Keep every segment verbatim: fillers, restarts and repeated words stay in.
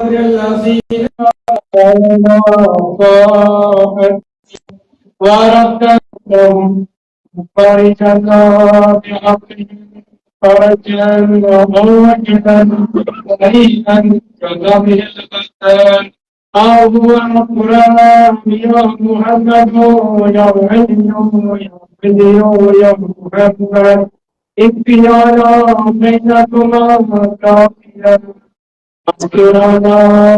الذين آمنوا وأردتهم فرجا بحقهم فرجا وموجدا بعيدا كذبه البدن. أو هو القرآن يا محمد يا علي يا فدي يا محمد. إذ يرى بينكما كافيا أذكرنا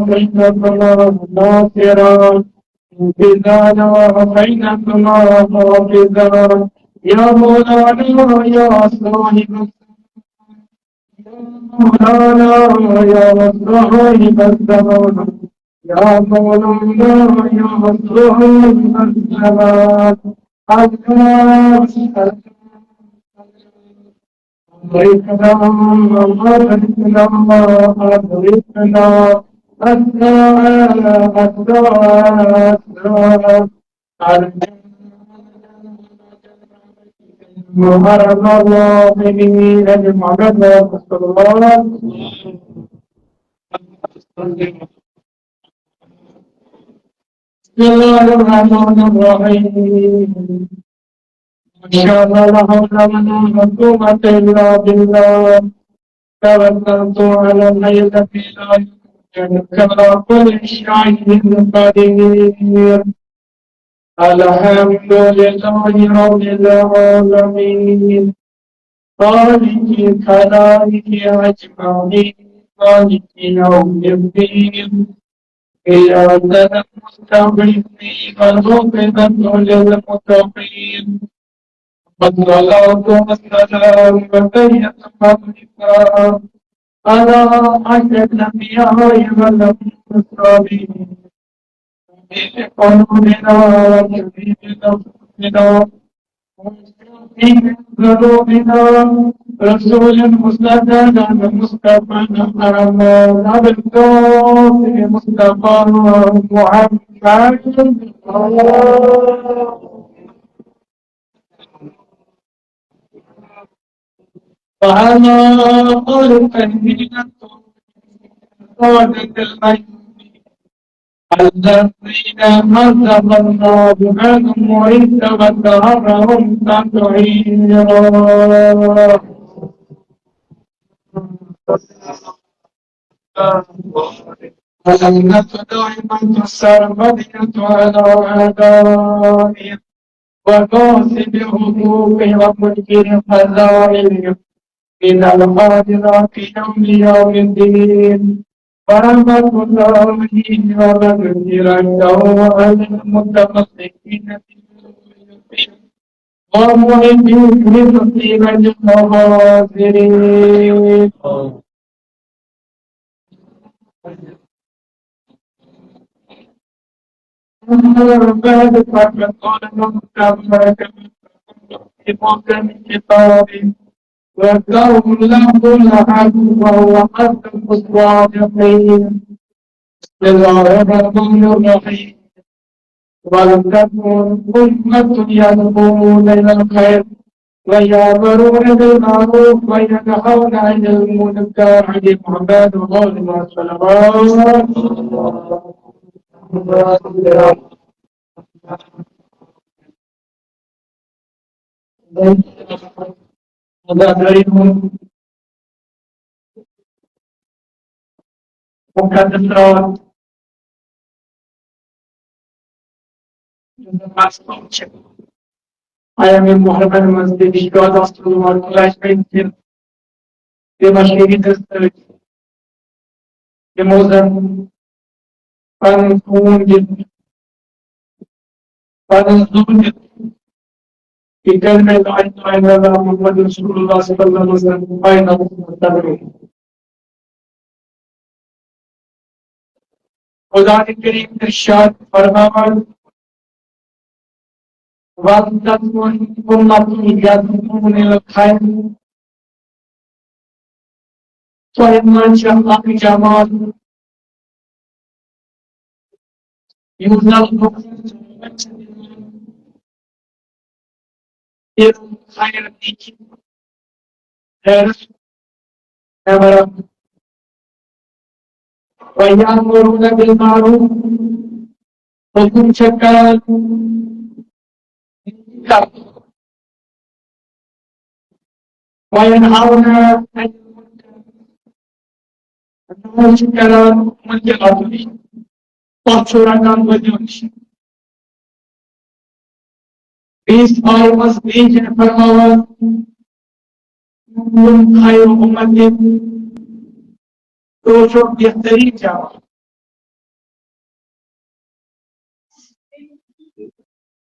بينكما ناصرا، انقذنا بينكما حافظا. يا مولانا يا صاحب، يا مولانا يا صاحب الزمان، يا مولانا يا صاحب الزمان. الله، الله، أدركنا، أدركنا، أدركنا، الساعة، الساعة، الساعة. أرحم الراحمين محمد رسول الله. بسم الله الرحمن الرحيم. ما شاء الله، لا حول ولا قوة إلا بالله. توكلت على الحي الذي لا يموت وعلى كل شيء قدير. الحمد لله رب العالمين. خالق الخلائق أجمعين. مالك يوم الدين. إياك نعبد وإياك نستعين. للمتقين. والصلاة والسلام على على أشرف الأنبياء والمرسلين. في قلوبنا وجميع أنفسنا وفي ذنوبنا. رسول مصطفى مصطفى أحمد أبي القاسم مصطفى محمد. وعلى آل سيدنا الذين عذب الله عنهم وعز وتهرهم تطهيرا. الصلاة دائمة سرمدية على أعدائهم وغاصب حقوق ومنكر فضائل من الحاضرات يوم يوم الدين. ورحمة الله ومغفرته على المتمسكين بما يقين ومحبين بتصديق المحاضرين. أما بعد، فقد قال الله تبارك وتعالى في محكم كتابه: وقوله الحق وهو أصدق الصادقين. بسم الله الرحمن الرحيم. ولتكن أمة يدعون إلى الخير ويأمرون بالمعروف وينهون عن المنكر. على محمد وآله وسلم. مقدس رات، مقصود چھِ آیام محرمن منٛز تہِ رشتہٕ دار آسُن، اور خۄداے سٕنٛدِ تِم شہیٖدن سۭتۍ، یِمو زن پنُن خوٗن دِتھ، پنُن زُو دِتھ، یہِ کلمہ لا الہ الا اللہ محمد رسول اللہ صلی اللہ علیہ وسلم پھٔہلاونہٕ خٲطرٕ۔ خدا کریم ارشاد فرماوان، وَلْتَكُنْ أُمَّةٌ يَدْعُونَ إِلَى الْخَيْرِ۔ تۄہہِ منٛز چھِ اکھ جماعت، یُس زن خیر، نیکی، خیرس، خیرس وَيَأْمُرُونَ بِالْمَعْرُوفِ، حکم چھِ کران، وَيَنْهَوْنَ عَنِ الْمُنْكَرِ، نہی چھِ کران مُنکَراتو نِش، پتھ چھُ رٹان بدیو نِش۔ بیٚیِس آیہِ منٛز بیٚیہِ چھِ فرماوان، "کُنتُم خَیْرَ أُمَّةٍ"، تُہۍ چھِو بہتریٖن جماعت۔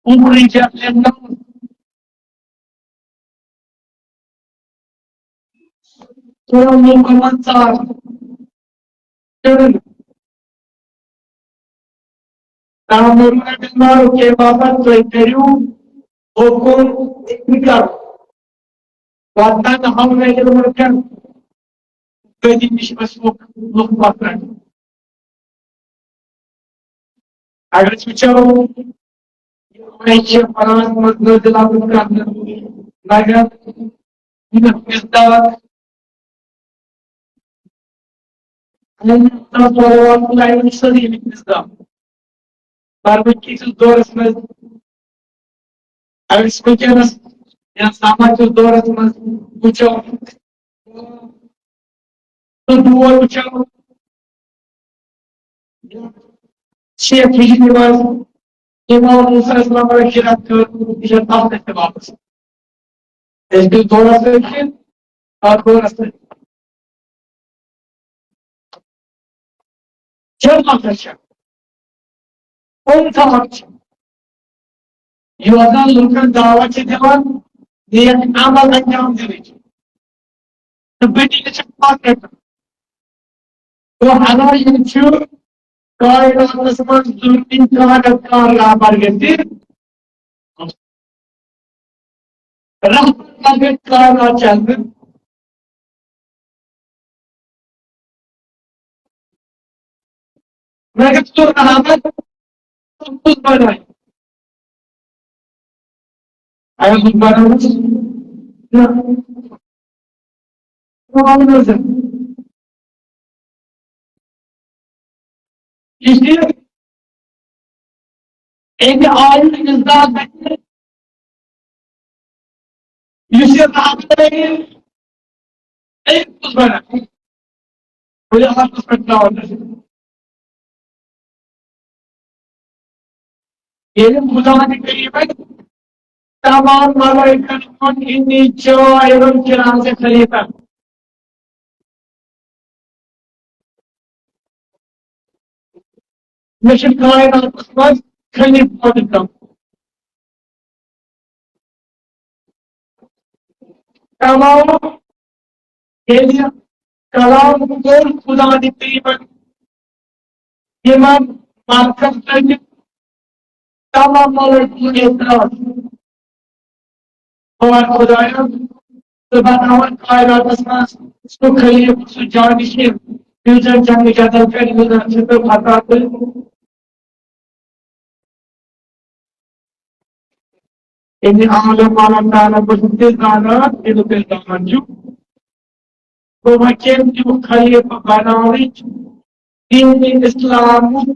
أُخْرِجَتْ لِلنَّاسِ، تُہۍ لوٗکَن منٛز ژاس۔ تَأْمُرُونَ بِالْمَعْرُوفِ، کہِ باپتھ تُہۍ کٔرِو حکم اِنکار۔ وَتَنْهَوْنَ عَنِ الْمُنْكَرِ، بدی نِش ٲسِو لُکھ پَتھ رَٹان۔ اگر أسۍ وٕچھو، یہِ آیت چھِ قرآنَس منٛز نٲزِل آمٕژ کرنہٕ، مگر یہِ مِقدار، صلوات اللہ علیہ وسلم، مِقدار۔ پَرنہٕ کِس دورَس منٛز، اگر أسۍ وٕنکیٚنَس یا سَماجِک دورَس منٛز وٕچھو، تہٕ دور وٕچھو، شیخ ہجری منٛز امام موسیٰ علیہ السلام ہجرت کٔر، یہِ چھِ تَتھ تہِ واپس۔ أزکِس دورَس سۭتۍ چھِ تَتھ دورَس سۭتۍ۔ جماعت چھِ۔ کُنہِ سبب چھِ۔ یوت زن لُکن دعوت چھِ دِوان، نیک عمل انجام دِنٕچ۔ تہٕ بٔڈی چھِ پتھ رٹان۔ تو ہنا یِم چھِ کائناتس منٛز ضروٗری کانٛہہ نتہٕ کانٛہہ رہبر گژھِ۔ رہبر گژھِ کائنات چلنہٕ۔ مگر تو رہبر کُس بنائے؟ آیا کُس بناوُن؟ نہ۔ اس لیے ایک عالم انسان ہے، یُس یہِ رحمت کرِ، أمۍ کُس بناو؟ خدا حقس پٮ۪ٹھ ترٛاوان۔ ییٚلہِ خدا تہِ کٔرِو وۄنۍ تمام ملائکن ہُنٛد اِنی جاے ہُنٛد چراغ خلیفہ۔ مےٚ چھِ کائناتس منٛز خلیفہ پٲدٕ کرُن۔ تمام ییٚلہِ کلام کوٚر خدا تہِ تقریباً یِمن مرکز لٔگِتھ تمام ملک اعتراض۔ اور خدایا، ژٕ بناوان کائناتس منٛز سُہ خلیفہٕ، سُہ جانشین، یُس زن جنگ جدل کرِ، یُس زن ستم فساد کرِ۔ یعنی عالم والا تعالیٰ بہٕ چھُس تہِ زانان، ییٚلہِ تُہۍ زانان چھِو۔ گوٚو وۄنۍ کٔمۍ دیُت خلیفہٕ بناونٕچ، دین اسلامُک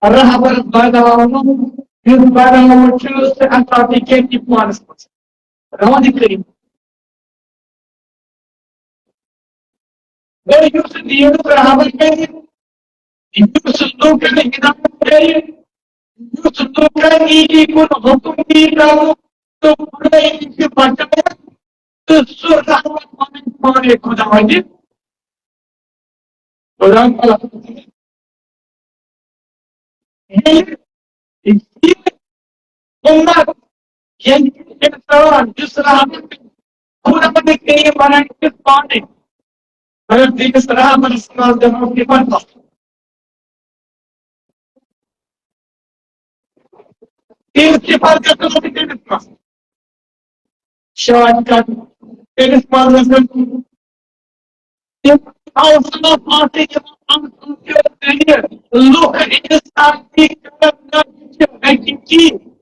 رہبر بناونُک یُس بناوُن چھُ، سُہ ہسا تہِ کٔمۍ دیُت پانس منٛز؟ رحمان کریم۔ گوٚو یُس دینُک رہبر کرِ، یُس لوٗکن ہدایت کرِ، یُس لوٗکن نیکی کُن حکم دی کرنُک تہٕ برٲیی نِش بچاوُن، تہٕ سُہ رحمت پنٕنۍ پانے خداوندِ۔ خدا تعالیٰ۔ ییٚلہِ یہِ اُمت، ییٚلہِ اِنسان یُس رحمت خداوندِ کریم بناوِ پانے، مگر تٔمِس رحمتس منٛز دِمو تِمن تَتھ۔ تِم صفات گژھن آسٕنۍ تٔمِس منٛز۔ شاید کَتھ تٔمِس منٛز گژھن تِم اوصاف آسٕنۍ یِم اَمہِ سۭتۍ ذٔریعہٕ لُکھ أمِس ترقی کرن، نہ چھِ حقیٖقی۔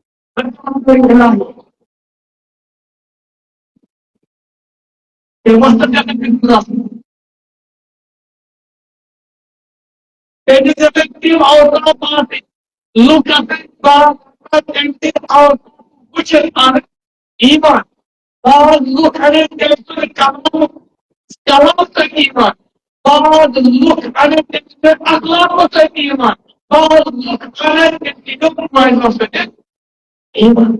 تٔمۍ ووٚن تہٕ تٔمۍ دیُت نہٕ۔ تٔمِس گژھن تِم اوصاف آسٕنۍ، لُکھ گژھن باز تٔمۍ سٕنٛدۍ اوصاف وٕچھِتھ اَنٕنۍ ایمان۔ باز لُکھ اَنن تٔمۍ سُنٛد کلام، کلام سۭتۍ ایمان۔ باز لُکھ اَنن تٔمۍ سٕنٛدِ اخلاقو سۭتۍ ایمان۔ باز لُکھ اَنن تٔمۍ سٕنٛدِ معجزو سۭتۍ ایمان۔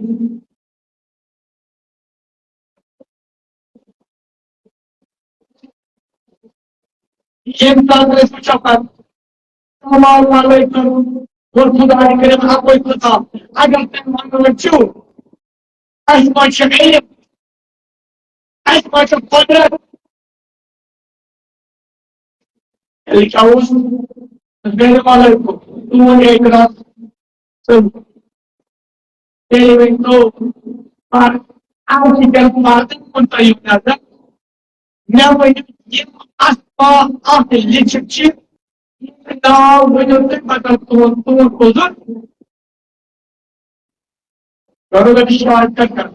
ییٚمہِ ساتہٕ أسۍ وٕچھو پَتہٕ، السلام علیکم، اور خدا کریم اَکُے خدا، اگر تُہۍ وَنان چھِو، اَسہِ ما چھِ علم، اَسہِ ما چھِ قۄدرت، تیٚلہِ کیٛاہ اوس؟ السلام علیکم، تُہُنٛد اعتراض ژوٚل۔ تیٚلہِ ؤنۍ تو، پَر-، اَتھ چھِ تیٚلہِ پَرُن کُن تۄہہِ یُن نظر۔ مےٚ ؤنِو، یِم اَتھ پا-، اَتھ لیٚکھِتھ چھِ، یِہُنٛد ناو ؤنِو تُہۍ، مطلب، تُہُنٛد، تُہُنٛد عذر۔ گۄڈٕ گۄڈٕ شارٹ کٹ کرو۔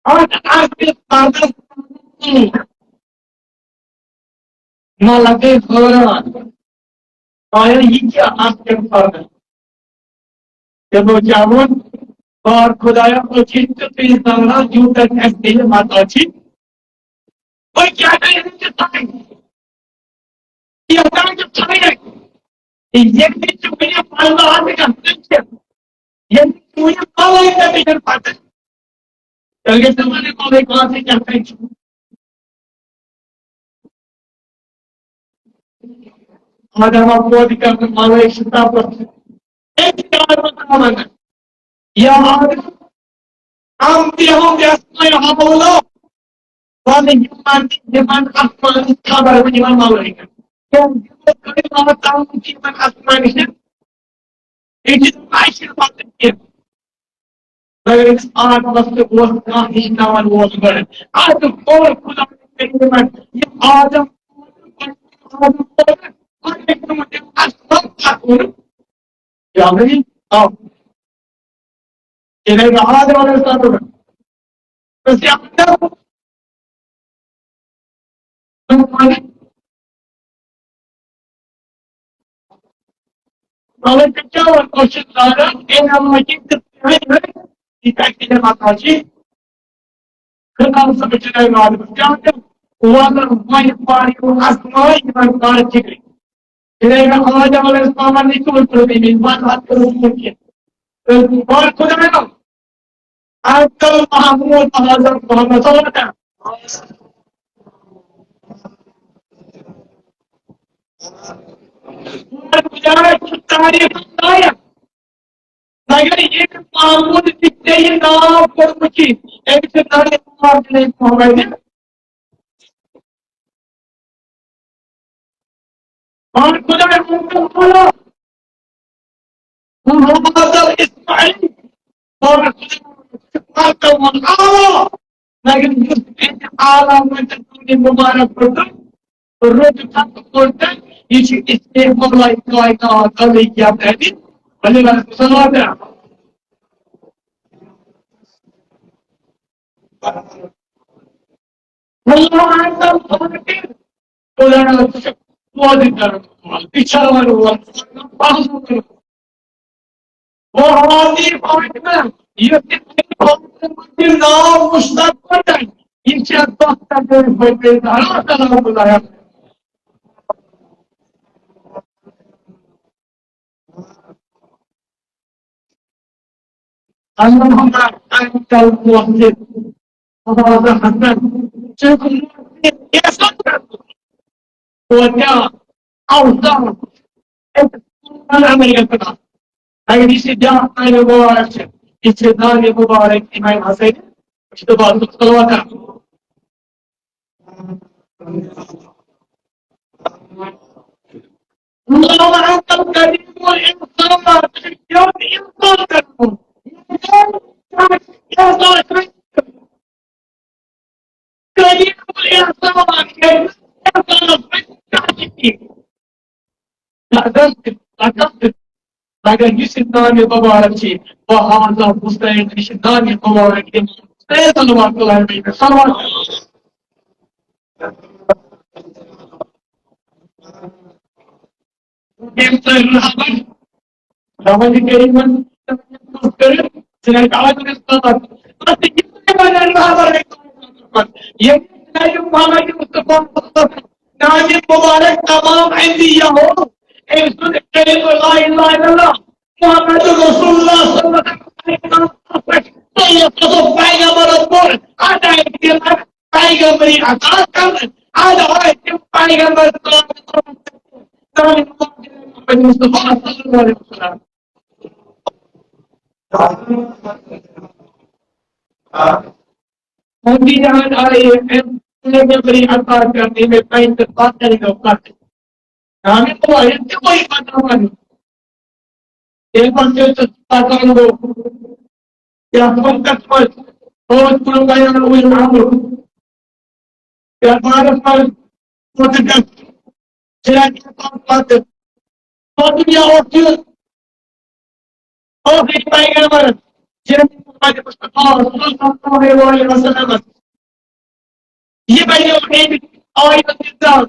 اَتھ اَتھ پَردَس نہ لگے حٲران۔ آیا یہِ کیٛاہ اَتھ کیٛاہ پَردٕ؟ تِمو کیٛاہ ووٚن؟ بار خۄدایا، أسۍ چھِ تیُتھُے زانان، یوٗتاہ اَسہِ دِلہِ مَتاہ چھِ۔ وۄنۍ کیٛاہ کَرِ أمِس یہِ تھاوٕنۍ؟ یہِ ہسا چھِ تھاوٕنۍ۔ ییٚمہِ وِزِ ژٕ وٕنہِ پَرنہٕ آمٕتۍ آسَکھ، ییٚمہِ وِزِ ژٕ وٕنہِ پَلَے ژےٚ مےٚ چھَنہٕ پَتہ۔ تیٚلہِ گژھِ نہٕ وَنٕنۍ، مولوی کانٛہہ سۭتۍ کیٛاہ کَرِ چھُ۔ آدم آو پٲدٕ کرنہٕ، مولوی شِتاب پٮ۪ٹھ۔ أکۍ کار وَنان، یا آدم، ہم بِہُم بِأَسْمَاعِهِمْ، وَنہٕ یِمن، یِمن آسمانٕچ خبر، یِمن ملٲیکن۔ تِم یِمو کٔرۍ واتناوُن چھِ یِمن آسمانٕچ، یہِ چھِ تِم اَسہِ پَتہٕ کینٛہہ۔ مگر أمِس آدمس تہِ اوس کانٛہہ ہیٚچھناوَن وول گۄڈٕ۔ اَدٕ کوٚر خۄداے تٔمۍ یِمن یہِ آدم، آدم پٲدٕ، پَتہٕ تِمن تِم اَسمان پَتہٕ ووٚنُکھ، کیٛاہ ؤنِو؟ آ۔ یہِ گٔے آدم علیہ السلام۔ بس یہِ آدم۔ مگر کیٛاہ وَنہٕ، أسۍ چھِ زانان، اے اللہ کی کِتھ کٔنۍ یہِ کَتہِ کِتھ کٔنۍ چھِ۔ خطاب صٲب چھِ گَرِ واتان۔ کیٛاہ چھِ؟ وَنان وۄنۍ پَر یِمَن اَسماے یِمَن پَر فِکرِ۔ ییٚلہِ مےٚ آدم علیہ السلامَن یہِ کیُتھ کوٚر تٔمِس، بَس اَتھ کوٚرُس بہٕ کینٛہہ۔ تہٕ بَس خۄدایو، عبدالمحمود حضرت محمد صلی اللہ علیہ وسلم۔ بَس خۄدایو چھُ تعریٖف لایق۔ مگر ییٚمہِ محمود تہِ ژےٚ یہِ ناو کوٚرمُت چھُے، أمِس چھُ ناو محمد۔ اور خدا نے حکم بولا، "وَهَٰذَا الْإِسْمَاعِيلُ، اور خدا نے وَالْأَعْلَىٰ"، لیکن یُس اَتہِ اعلیٰ منٛز چھُ تُہُنٛد مُبارک کوٚرمُت، روٚٹ تَتھ کوٚر تہٕ یہِ چھُ اِسمِ مولائے کائنات علیہ السلام۔ علیہ السلام۔ اللہ اعلم۔ خدا چھُ پٲدٕ کرن وول، بچھاون وول، پہلو کرن وول۔ وَهَٰذِهِ فَاطِمَةُ، یُس تہِ فاطمہ چھُ ناو مشتق کران، یہِ چھِ اَتھ دۄہ تقدیٖر فاطمہ زہرا سلام اللہ علیہا۔ اللهم أنت المحسن، اللهم أنت، ژٕ چھُکھ محسن، احسان کرن وول۔ اور کیا اوزان، ایک عمل کا خدا۔ اگر اسے جان آنے مبارک سے، اسے دان مبارک امام حسین، اس کے بعد صلوات۔ اللهم أنت الكريم الإنسان، يوم إنسان تكون. كريم الإنسان، إنسان. مگر یُس یہِ ناوِ مُبارک چھِ، وَهَٰذَا حُسَین، یہِ چھِ ناوِ مُبارک، یِم حُسین صلوات اللہ علیہ وسلم۔ ییٚمہِ سۭتۍ رحمت، رحمت کریٖمن کٔرِتھ، سُہ گژھِ آز رحمت۔ پتہٕ یہِ تہِ وَنان رحمت، ییٚمہِ سۭتۍ محمد مصطفیٰ ناوِ مُبارک تمام انبیاء ہو، أمۍ سُنٛد کلمہ لا الہ الا اللہ محمد رسول اللہ صلی اللہ علیہ وسلم پٮ۪ٹھ تۄہہِ یَتھ اوس پیغمبرَس کوٚر، اَتھ آیہِ تِم پیغمبری عطا کرنہٕ، اَتھ آیہِ تِم پیغمبر محمد مصطفیٰ صلی اللہ علیہ وسلم۔ مودی جان آئے ہیں، انہیں میں بڑی عطا کرنے میں پینسٹھ پاسٹر لوگ کرتے۔ ہمیں تو آئے تھے وہی پتہ ہماری۔ ایک بار سے پتہ لوگ، یا ہم تک پر، اور پورا بیان ہوئے نام لوگ۔ یا بارہ پر، پتہ کر، چلا کے پاس پتہ۔ تو دنیا اور کیوں؟ اور ایک پیغمبر، جناب محمد مصطفیٰ صلی اللہ علیہ وسلم۔ یہ بنیو ایک آیت النظام۔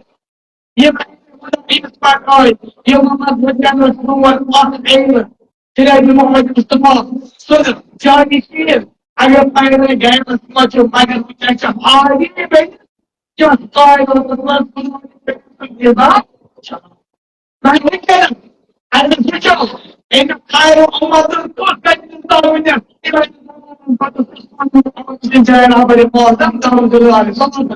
یہ بنیو ایک پاک آیت۔ یہ محمد مجنس نور آخر علم۔ جناب محمد مصطفیٰ صلی اللہ علیہ وسلم۔ اگر پیغمبر غیر مسلم چھو، مگر وہ چاہتا آگے بن، جو قائد اور مسلم، یہ بات وۄنۍ وٕنکیٚنَس اَمہِ سۭتۍ چھُ اَمیُک خیر و عمل تہٕ کُس کَتہِ تام وٕنہِ یِمَن پَتہٕ سُہ سونُن جاے رہبر معظم دامدُلہ علیہ وسلم۔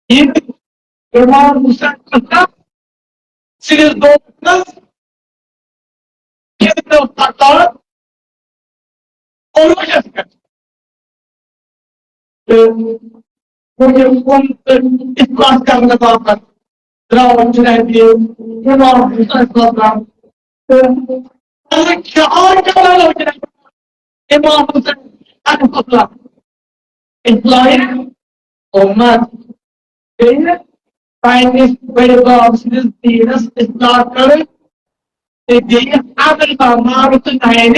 یہِ امام حسین مطلب سِنِس دورس منٛز کھیٚتنو تقاض عروٗجس پٮ۪ٹھ۔ تہٕ وۄنۍ یہِ کُن تہٕ اصلاح کرنہٕ باپتھ درٛاو جنابِ امام حسین صٲب۔ تہٕ اَمِکۍ شعار کیٛاہ لگٲو جنابِ امام حسین علیہ السلام؟ اصلاح اُمت۔ بیٚیہِ پننِس بٔڑِ بب سٕنٛدِس دیٖنس اصلاح کرٕنۍ تہٕ بیٚیہِ امر بالمعروف تہٕ نہی عن،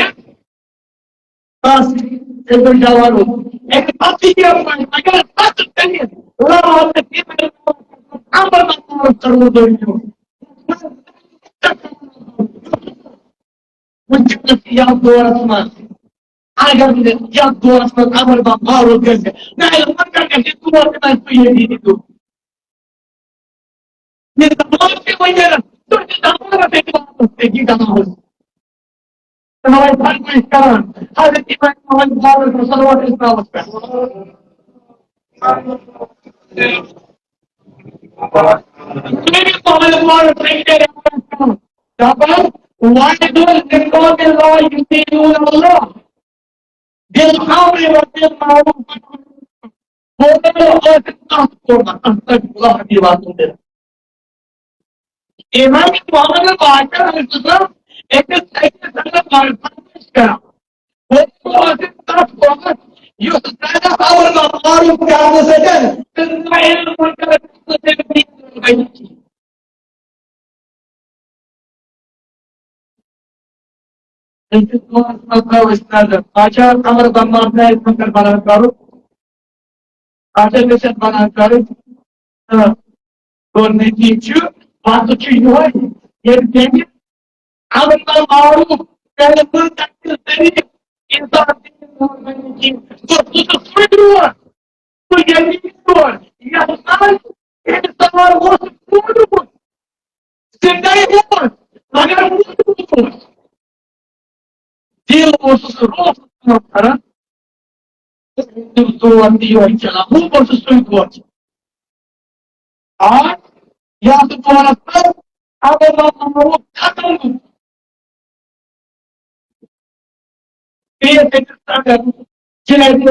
بس، ییٚلہِ بہٕ جوان اوسُس، اَمہِ پتہٕ تہِ کیٛاہ وَنہٕ؟ اگر پتہٕ تیٚلہِ راتس یہِ امر بالمعروف کرُن ضروٗری اوس۔ وٕنکیٚنَس یَتھ دورس منٛز، اگر نہٕ یَتھ دورس منٛز امر بالمعروف گژھِ، نہ، وۄنۍ کَتہِ گژھِ یہِ دور تہِ نہ سُہ ییٚتی تہِ دور۔ یہِ دور تہِ وٕنکیٚنَس، تُہۍ تہِ دور تہِ واپس تٔتی دَباوُن۔ تَوَے فرمٲیِش کران، حضرت امام محمد صلوات اسلامس پٮ۪ٹھ۔ نبی محمد صلوات اسلامس پٮ۪ٹھ۔ دَپان، وَاعِدُوا لِقَوْمٍ لَا يُطِيعُونَ اللَّهَ بِالْأَمْرِ وَبِالْمَعْرُوفِ۔ گوٚو نہٕ ٲسِتھ کَتھ کوٚرمُت، اَتھ پٮ۪ٹھ چھُ اللہ حبیٖب واتُن تیٚلہِ۔ امام محمد باقر علیہ السلام أکِس، أکِس زَنہِ فرمٲیِش کران۔ گوٚو نہٕ ٲسِتھ کَتھ کوٚرمُت، یُس زَنہِ امر بالمعروف کرنہٕ سۭتۍ تہٕ نہی عن المنکر کرنہٕ سۭتۍ أکِس دۄہَس منٛز تھاوو أسۍ نظر، پتہٕ چھا امر بالمعروف نہی عن المنکر بنان کرُن؟ پتہٕ چھا گژھِ اَتھ بنان کرُن؟ تہٕ گۄڈٕنیتھٕے چھُ، پتہٕ چھُ یِہوٚے، ییٚلہِ تٔمِس امر بالمعروف کرِ منکر کہِ ذٔریعہٕ انسان دِنہٕ برونٛہہ بنہِ کینٛہہ، گوٚو سُہ چھُ سُے برونٛہہ۔ تہٕ ییٚلہِ یہِ تور یَتھ منٛز اِنسان اوس روٗدمُت، زِندَے اوس، مگر روٗدمُت اوس۔ دِل اوسُس روح کٲم کران، تِم دور تہِ یِہوٚے چلان، بہٕ اوسُس سُے دور چلان۔ آ، یَتھ دورَس منٛز اگر وۄنۍ معروف ختم گوٚو، بیٚیہِ أکِس اگر کیٛازِ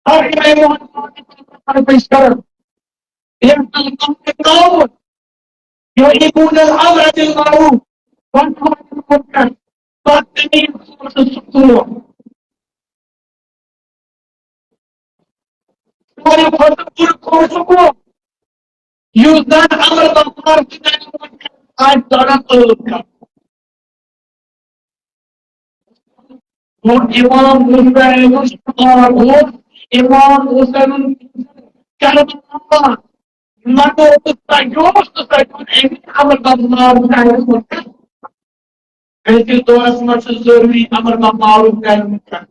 ہر یِمَے محمد پرورش کران۔ یِم تِم تِم تہِ تعاوُن، یُحِبُّونَ الْأَمْرَ بِالْمَعْرُوفِ وَيَنْهَوْنَ عَنِ الْمُنْكَرِ، بدتمیز کور تہٕ سُہ کور۔ ساروی کھۄتہٕ بوٚڑ کور سُہ کور، یُس زَن امر بالمعروف تہٕ نہی عن المنکر آسہِ دوران عٲب کران۔ گوٚو امام حسینُن شعار اوس، امام حسینُن کربلا، نہ گوٚو تہٕ سۄ گوٚو تہٕ سۄ گوٚو أمۍ امر بالمعروف نہی عن المنکر۔ أزکِس دورس منٛز چھُ ضروٗری امر بالمعروف نہی عن المنکر۔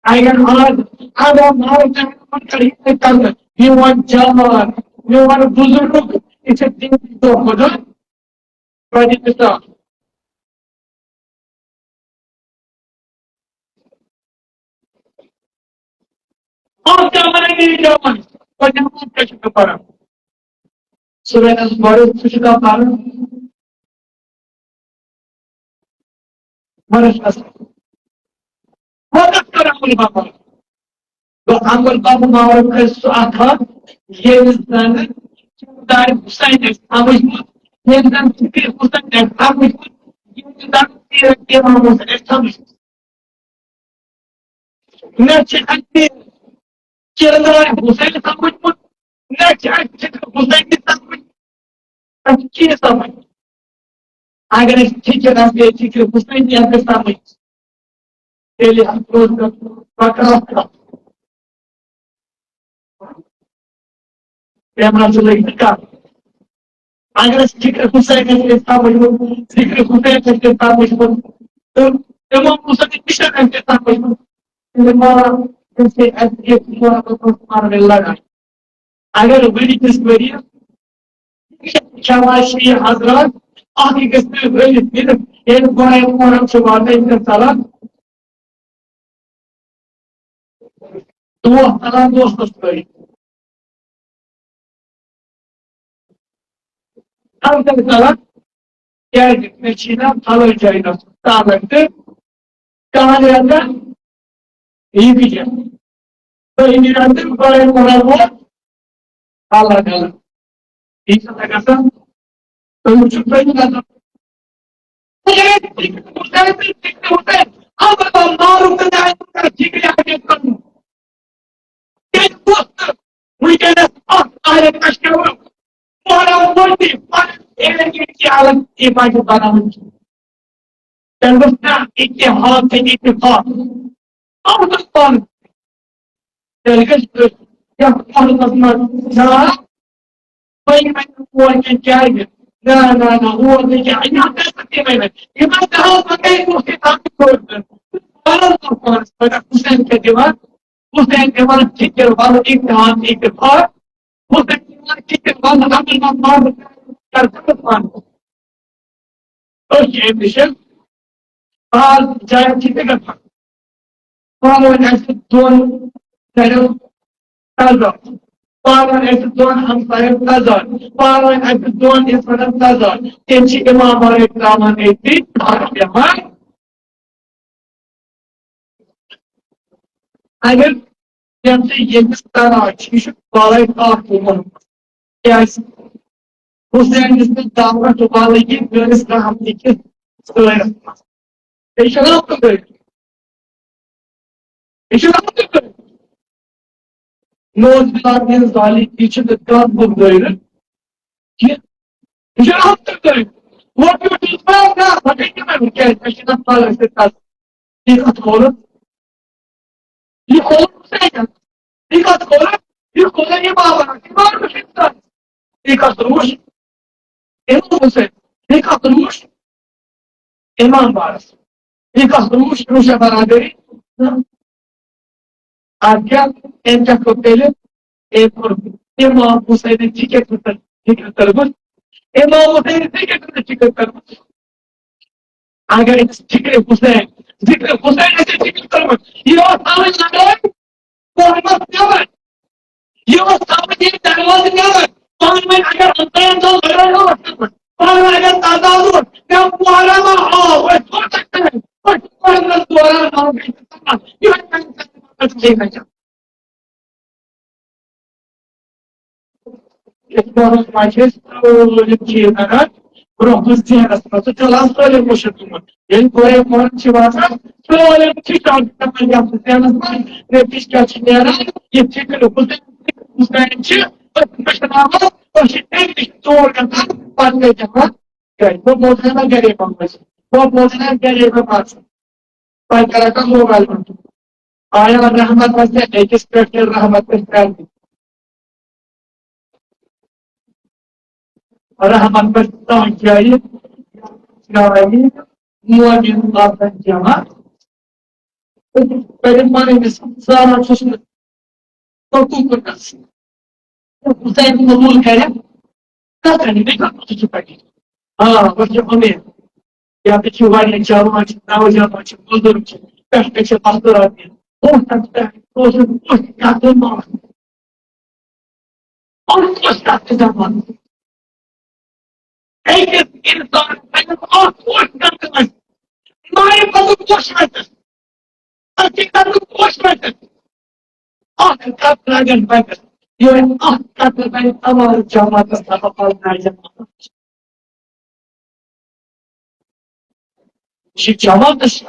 اگر آز امر بالمعروف نہی عن المنکر یِتھَے کٔنۍ میون جوان، میون بزرگ، یہِ چھِ دِنٕکۍ دۄہ کھۄتہٕ دۄہ بڑِ مثال۔ آز کیٛاہ وَنان یہِ جوان؟ پَتہٕ کیٛاہ چھُکھ ژٕ پَران؟ سورہ البقرہ چھُکھ ژٕ پَران؟ ورس اصل۔ مدد کر امر بالمعروف۔ تو امر بالمعروف کا سو آخر یہ زن دار حسین سمجھ مت، یہ زن فکر حسین سمجھ مت، یہ زن سیرت امام حسین سمجھ مت۔ نہ چھِ اَسہِ کِردار حسین سمجھمُت، نہ چھِ اَسہِ فکر حسین سمجھ، اَسہِ چھِ یہِ سمجھ۔ اگر اَسہِ فکر آسہِ ہے، فکر حسین تہِ آسہِ ہے سمجھ، تیٚلہِ ہٮ۪کو أسۍ پتہٕ کتھ کرتھ۔ پیمرا چھُ لٲگِتھ کتھ۔ اگر أسۍ فکر حسین آسہِ ہے سمجھمُت، فکر حسین آسہِ ہے سمجھمُت، تہٕ امام حسین مِشن آسہِ ہے سمجھمُت، تیٚلہِ ما گژھِ ہے اَسہِ یہِ محمد عثمان لڑاے۔ اگر ؤری کِس ؤریَس کھٮ۪وان چھِ یہِ حضرات، اَتھ یہِ گژھِ نہٕ ؤلِتھ ییٚلہِ، ییٚلہِ گۄڈَے محرم چھُ واتان، یہِ چھُ ژَلان، دۄہ ژَلان دوستَس سۭتۍ۔ اَتھ گژھِ ژَلان، کیٛازِ مےٚ چھِی نا پھلٲنۍ جایہِ گژھُن، تَوَے تہٕ کانٛہہ رٮ۪تھ یی بِجَن۔ دوٚیمہِ رٮ۪تہٕ بٲے کوٚرا ووت، اللہ تعالیٰ۔ یہِ چھُ نہ گژھان، تُہۍ وٕچھِو تُہۍ نظر۔ اگر أسۍ فِکرِ حسین، فِکرِ حسین، البتہ معروف تہٕ نہی عن المنکر فِکرِ حسین کرو۔ کیٛازِ کُس تہٕ وٕنکیٚنَس اَکھ عالم کشمیر محرم ووتی، پنٕنۍ ایریا کی حالت یہِ پَزِ بناوٕنۍ۔ تیٚلہِ گوٚژھ نہ اتحاد تہٕ اتفاق۔ اَتھ منٛز پانہٕ تیٚلہِ گژھِ یَتھ محلَس منٛز نہ، وۄنۍ وۄنۍ اور کیٛاہ کیٛازِ؟ نہ، نہ، نہ، اور نہٕ کیٛاہ۔ یہِ ہسا چھِ تِمَے نہٕ۔ یِمَن تہِ حظ پَتہٕ گٔے کُس تہِ تَتھ چھِ کھوژان۔ پَرَن تہٕ پانَس پَتہٕ حسین کیٛاہ دِوان؟ حسین دِوان فِکِر، وَلہٕ اتحاد، اتفاق۔ حسین دِوان فِکِر، وَلہٕ اَمِن منٛز پانہٕ کر ژٕ پانہٕ۔ أسۍ چھِ أمۍ نِش بعض جایَن چھِ تہِ گژھان۔ پانہٕ ؤنۍ آسہِ دۄن گرٮ۪ن تضاد، پانہٕ ؤنۍ آسہِ دۄن ہمساین تضاد، پانہٕ ؤنۍ آسہِ دۄن اِنسانن تضاد، تیٚلہِ چھِ امام علیہ السلامن أتھۍ پٮ۪وان۔ اگر ییٚمہِ سۭتۍ ییٚمِس تناو چھُ، یہِ چھُ بالٲیِتھ اکھ ووٚنمُت۔ کیٛازِ؟ حسین یُس نہٕ دعوت والہٕ یہِ گٔرِس رحمتہٕ کِس سٲیَس منٛز۔ یہِ چھُ رحمتہٕ گٔرِس۔ یہِ چھُ رحمتہٕ گٔرِس۔ نوز بِلال دِنَس دۄہلہِ یہِ چھُ نہٕ کانٛہہ بُتھ دٲرِتھ کینٛہہ۔ یہِ چھُ رحمتہٕ گٔرِس۔ وۄنۍ یُتھ یہِ چھُ نہ، بہٕ کَتہِ دِمَے وۄنۍ کیٛازِ؟ مےٚ چھِ نہ پَگاہ سۭتۍ کَتھ۔ یہِ کَتھ کھولُن؟ یہِ کھولُن حسینَن۔ یہِ کَتھ کھولُن؟ یہِ کھولُن یہِ بابا، یہِ بابا چھُ اِنسان۔ یہِ کَتھ روٗش؟ امام حسین۔ یہِ کَتھ روٗش؟ امام بارَس۔ یہِ کَتھ روٗش؟ روٗشا برادٔری؟ نہ۔ اَدٕ کیٛاہ؟ أمۍ کیٛاہ کوٚر تیٚلہِ؟ أمۍ کوٚر امام حسینٕچ فِکر کۭژاہ، فِکر کٔرمٕژ؟ امام حسینٕچ فِکر کۭژاہ، فِکر کٔرمٕژ؟ اگر أسۍ فِکرِ حسین، ذِکرِ حسین آسہِ فِکر کٔرمٕژ، یہِ اوس تھاوٕنۍ لڑٲے کوہَس نٮ۪بر۔ یہِ اوس تھاوٕنۍ یہِ دروازٕ نٮ۪بر۔ پانہٕ ؤنۍ اگر ہمساین دۄن لڑٲے ٲس کٔرمٕژ، پانہٕ ؤنۍ اگر تضاد اوس، یا محرم آو، أسۍ کوٗتاہ کران؟ أسۍ چھِ محرمس دوران آو، یِہوٚے یِہوٚے یِہوٚے۔ یِتھ پٲٹھۍ پَزِ اَسہِ سٲلِم چیٖز اَنان برٛونٛہہ کُن ذہنَس منٛز تہٕ چلان سٲلِم مُشِتھ گوٚمُت۔ ییٚلہِ غٲیب وقت چھِ واتان، سٲلِم فِکر چھِ پٮ۪وان یَتھ ذہنَس منٛز، نتیٖجہٕ کیٛاہ چھُ نیران؟ یہِ فِکر حسین، حسین چھِ أسۍ مٔشراوان، أسۍ چھِ تَمہِ نِش دوٗر گژھان، پَتہٕ گٔے جماعت گَرِ۔ بہٕ بوزناوٕ گَرے پَنُن، بہٕ بوزناوٕ گَرے پَنُن۔ تۄہہِ کَران کانٛہہ موبایل منٛز؟ آیا رحمت منٛز چھےٚ أکِس پٮ۪ٹھ کِنہٕ رحمت پٮ۪ٹھ کَرنہِ؟ رحمت پٮ۪ٹھ تَتھ جایہِ، جایہِ مومِن آسان جمع۔ تہٕ پَنٕنِس زالان چھُس نہٕ حقوٗقَس۔ حسین قبوٗل کَرِ، تَتھ کَرِ مےٚ کَتھ چھُ پَتہٕ۔ آ، بہٕ چھُس اُمید۔ یا تہِ چھِ واریاہ جوان چھِ، نوجوان چھِ، بُزرگ چھِ، پٮ۪ٹھ کَنہِ چھِ پَتھر آسان۔ اوس تَتھ پٮ۪ٹھ، اوس نہٕ کُس کَتھ مانُن۔ اوس کُس کَتھ زَبان۔ أکِس اِنسان پَزِ اَکھ اوس کَتھ آسہِ۔ نایہِ پَزُن کُس آسہِ۔ اَتھ چھِ کَرُن کُس آسہِ۔ اَکھ کَتھ لَگَن پَزِ۔ یہِ اَکھ کَتھ لَگَن تَمام جماعتَس تَمام جماعتَس۔ یہِ چھِ جماعتس،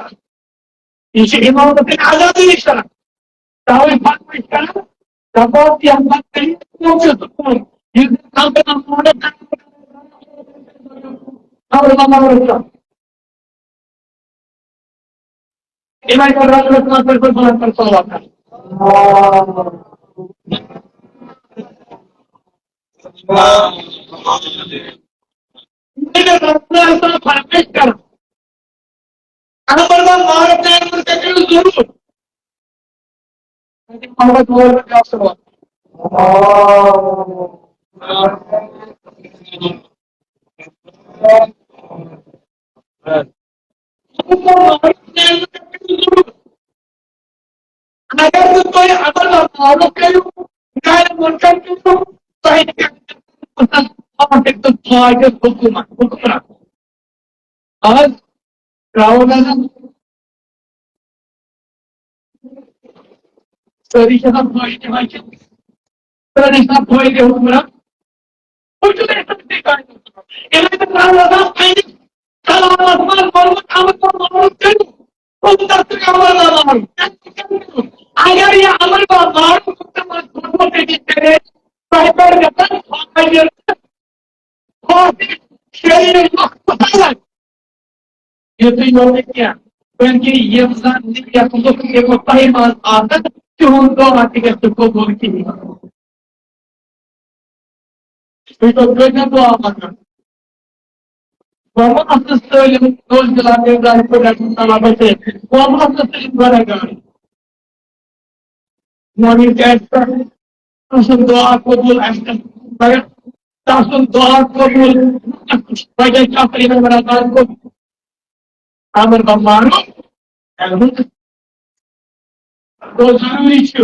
یہِ چھِ امامتٕچ آزادی کران۔ توے فتوی کران، دپان تہِ ہم فتوی، تِم چھِ سکوٗن۔ یہِ زن کم سے کم امام کران۔ یِمے کر رسول اللہ صلی اللہ علیہ وسلم پر صلوات کران۔ مےٚ چھِ رسول اللہ صلی اللہ علیہ وسلم فرمٲیِش کران۔ اگر بہٕ مارٕ تیٚلہِ کٔرِو ضروٗر۔ محمد مولوی صٲب۔ اگر نہٕ تُہۍ عمل معروف کٔرِو، نہی منکر کٔرِو، تۄہہِ کیٛاہ فٲیدٕ حکوٗمت، حکوٗمت؟ آز ترٛاوو نظر، سٲری چھِ آسان فٲیدٕ دِوان کِنہٕ؟ سٲری چھِ آسان فٲیدٕ حکمران۔ وٕچھِو تُہۍ، أسۍ چھِ تٔمۍ سٕے کامہِ منٛز۔ ییٚلہِ أسۍ ترٛاوو نظر، پنٛنِس کلامس منٛز ووٚنمُت، اَمر کٔرِو، حکوٗمتس تُہۍ اَمر باپار۔ اگر یہِ اَمر باپار حکوٗمتس منٛز کوٚرمُت، تیٚلہِ کرے تۄہہِ پٮ۪ٹھ گژھن فٲیدٕ۔ فٲیدٕ شریٖف مۄخصر۔ یُتُے یوت نہٕ کینٛہہ، بلکہِ یِم زن نہٕ یتھ لُکھ یِمو تۄہہِ منٛز آسن، تِہُنٛد دعا تہِ گژھِ نہٕ قبوٗل کِہیٖنۍ۔ تُہۍ چھِو کۭتیاہ دعا منٛگان؟ بہٕ ما ٲسٕس سٲلِم دوست جلال ابراہیم پروڈکشن طلبہ سے، بہٕ ما ٲسٕس سٲلِم گۄڈے گاڑِ۔ مولوی کیٛازِ پٮ۪ٹھ؟ تُہُنٛد دعا قبوٗل اَسہِ کٔر۔ مگر تَسُنٛد دعا قبوٗل۔ وجہ کیٛاہ چھُ یِمن وَنان دعا قبوٗل؟ اَمر بہٕ مانُن، اَمیُک گوٚو ضروٗری چھُ،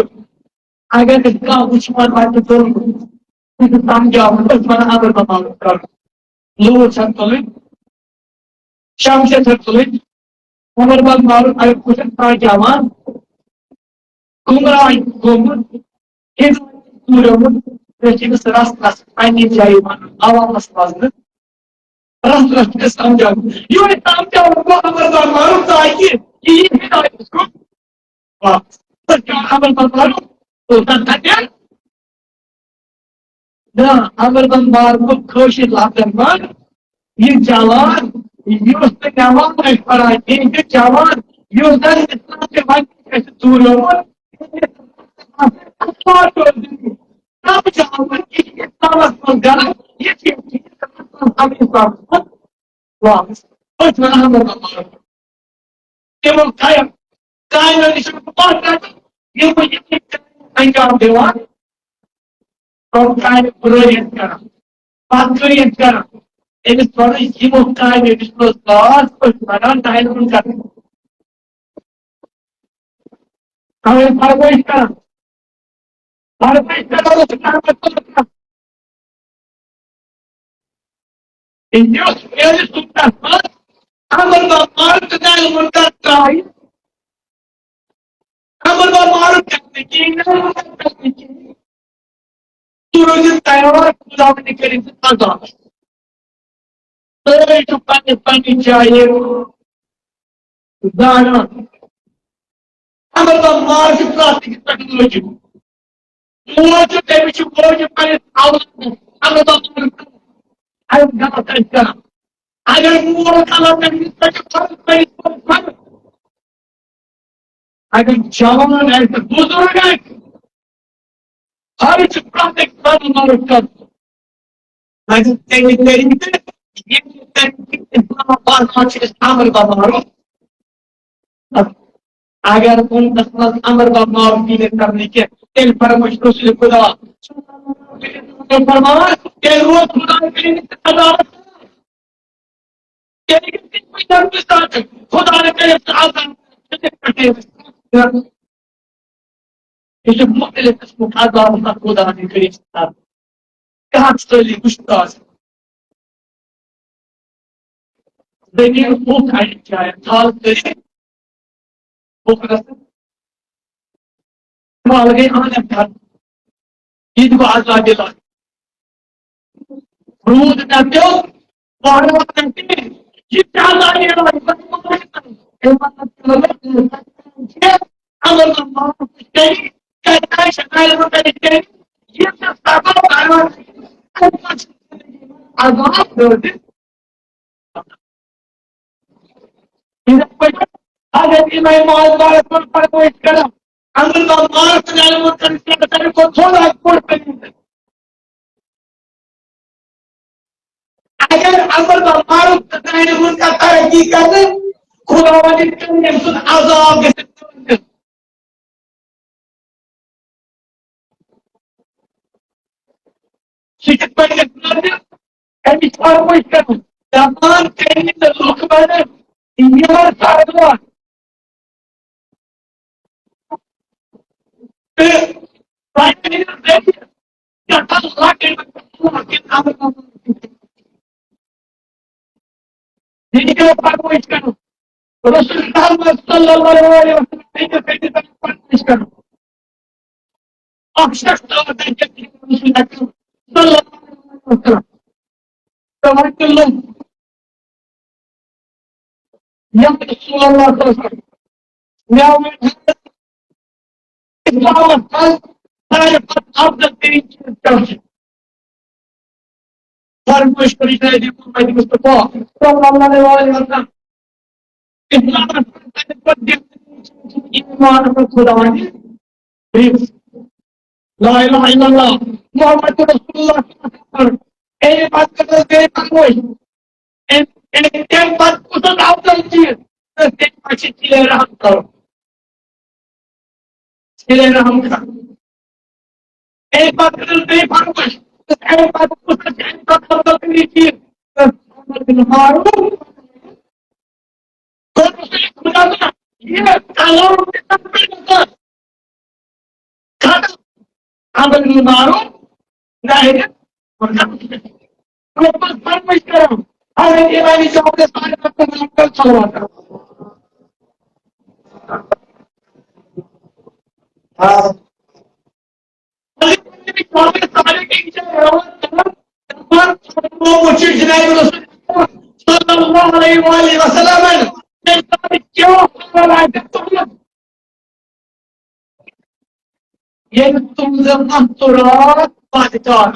اگر أسۍ کانٛہہ وٕچھان واتہِ ضروٗری، سُہ چھُ سمجھاوُن، أسۍ وَنان اَمر بہٕ مانُن کَرُن۔ لوٗر چھَنہٕ تُلٕنۍ، شمشیر چھَنہٕ تُلٕنۍ، عمر بن فاروق اگر کُٹھس تام جوان گمراہ گوٚمُت، ہدایت کوٗریومُت، تیٚلہِ چھِ أمِس رس رس پننہِ جایہِ ونُن، عوامس منٛز نہٕ رس رس چھِ أسۍ سمجھاوُن۔ یِہوٚے سمجھاوُن گوٚو عمر بن فاروق تاکہِ یہِ یی ہدایتس کُن واپس۔ تہٕ کیٛاہ عمر بن فاروق اوس تتھ تتٮ۪ن؟ نہ، اگر زن بار گوٚو کٲشِر لفظن منٛز، یہِ جوان، یُس نہٕ نٮ۪ماز آسہِ پران کینٛہہ، یہِ جوان، یُس زن اسلام کہِ وتہِ آسہِ دوٗریومُت، تِم جوان، یہِ چھِ اسلامس منٛز غلط، یہِ چھِ اسلامس منٛز واپس۔ أسۍ چھِ ونان، اگر زن بار تِمو کامٮ۪ن، کامٮ۪ن نِش چھُ پتھ رٹان، یِم یِم انجام دِوان، تِم کامہِ برٲیِتھ کران، بدکٲری کران۔ أمِس پَزِ یِمو کامٮ۪و نِش روزگار پٲٹھۍ لگان ٹایِم کُن کرُن۔ کامہِ فرمٲیِش کران، فرمٲیِش کران، اوس کران، کران۔ یُس میٲنِس سُنتس منٛز عمل باپار تہٕ نہی منکر ترٛایہِ، عمل باپار کرنہٕ کِہیٖنۍ، نہی منکر کرنہٕ کِہیٖنۍ، تُہۍ روٗزِو تیار خداوندِ کریٖم سٕنٛدِ عذابس۔ سٲری چھِو پننہِ پننہِ جایہِ زانان۔ عمل باپار چھُ پرٛٮ۪تھ أکِس پٮ۪ٹھ لٲجِتھ۔ مول چھُ تٔمِس چھُ موجب پننِس اولادس اگر تۄہہِ کوٗر اَمہِ غلط آسہِ کران، اگر مول غلط آسہِ، سۄ چھِ فرض پننِس کورِ فرض۔ اگر جوان آسہِ، بُزرگ آسہِ، خرچ پرٛٮ۪تھ أکۍ ساتہٕ مدد کرُن۔ مگر تیٚلہِ کٔرِو تہٕ ییٚلہِ تۄہہِ اسلام آباد منٛز چھِ أسۍ امر بمارو۔ اگر أمتس منٛز امر بمارو یی نہٕ کرنہٕ کینٛہہ، تیٚلہِ فرمٲیِش رسول خدا۔ تیٚلہِ فرمان، تیٚلہِ روز خدا کرے نہٕ عذاب۔ تیٚلہِ گژھِ تِم پَتہٕ خدا نہ کٔرِتھ عذاب۔ یہِ چھُ مُختٔلِف قٕسمُک عذاب آسان، خۄدا ہٕنٛدِ طرفہٕ۔ کَتھ سٲری وٕچھتہٕ آسان۔ زٔمیٖن ہوٚکھ اَڑٮ۪ن جایَن، تھل کٔرِتھ ہوٚکھ رَژھِ۔ تھل گٔے اَنٛد ہٮ۪تھ۔ یہِ تہِ گوٚو عذابِ الٰہی۔ روٗد نہ پیوٚو، وَہرٲو نہ کِہیٖنۍ۔ یہِ تہِ عذابِ الٰہی۔ اگر نہٕ معاف کٔرِو، کَتہِ آسہِ عالمَن کَتہِ کٔرِو؟ یہِ چھُ سبب کران عذاب روزِ۔ یِتھَے پٲٹھۍ اگر یِمَے مال بارَس منٛز فرمٲیِش کران، اگر نہٕ مال تہٕ عالمَن کَتہِ کٔرِو، ساروی کھۄتہٕ تھوڑا کوٚر کٔرِو۔ اگر امر بالمعروف تہٕ نہی عن المنکر ترقی کرنہٕ، خداوند کرِ تٔمۍ سُنٛد عذاب گژھِ تٔمِس۔ سُہ کِتھ پٲٹھۍ گژھِ نٲزِل؟ أمِس فرمٲیِش کرُن، دپان کٔرِو نہٕ لُکھ بنن یِمن سردار۔ تہٕ پننہِ ذٔریعہٕ گژھن لۄکٕٹۍ لۄکٕٹۍ عمل کرٕنۍ۔ یہِ تہِ گٔے فرمٲیِش کرُن۔ رسول محمد صلی اللہ علیہ وسلم سٕنٛدِ ذٔریعہٕ فرمٲیِش کرُن۔ اکھ شخص آو تَتہِ رسول اکرم صلی اللہ علیہ وسلم۔ تہٕ وۄنۍ تہِ لوٚگ یا رسول اللہ صلی اللہ علیہ وسلم، مےٚ ووٚن حضرت اسلامس منٛز ساروی کھۄتہٕ افضل تریٖن چیٖز کیٛاہ چھُ؟ فرمٲیِش کٔرِو جناب محمد مصطفیٰ صلی اللہ علیہ وسلم۔ اسلامس منٛز ساروی کھۄتہٕ بہتریٖن چیٖز چھُ ایمان اپنے خداوند۔ لا الہ الا اللہ محمد رسول اللہ صلی اللہ علیہ وسلم۔ اے پتہٕ کٔر حض بیٚیہِ فرمٲیِش۔ أمۍ، أمۍ، تَمہِ پتہٕ کُس اوس افضل چیٖز؟ تہٕ تَمہِ پتہٕ چھِ صلہ رحم کرُن۔ صلہ رحم کرُن۔ اَمہِ پتہٕ کٔر بیٚیہِ فرمٲیِش۔ تہٕ اَمہِ پتہٕ کُس اوس اَمہِ پتہٕ افضل تریٖن چیٖز؟ تہٕ امر بالمعروف۔ کوٚر رسول خدا صلی اللہ علیہ وسلم یہِ کلام تہِ تَتھ پٮ۪ٹھ ختم۔ امر بالمعروف، نہی عن المنکر۔ رۄبَس فرمٲیِش کران، حضرت امام جعفر صادق پر صلوات کرو۔ ہاں۔ حضرت امام جعفر صادق کی جو روایت ہے، دپان، وٕچھِو جناب رسول صلی اللہ علیہ وآلہ وسلم، تَمہِ ساتہٕ کیٛاہ حال آسہِ تُہُنٛد۔ ییٚلہِ تُہٕنٛز مستورات پَتہٕ کار۔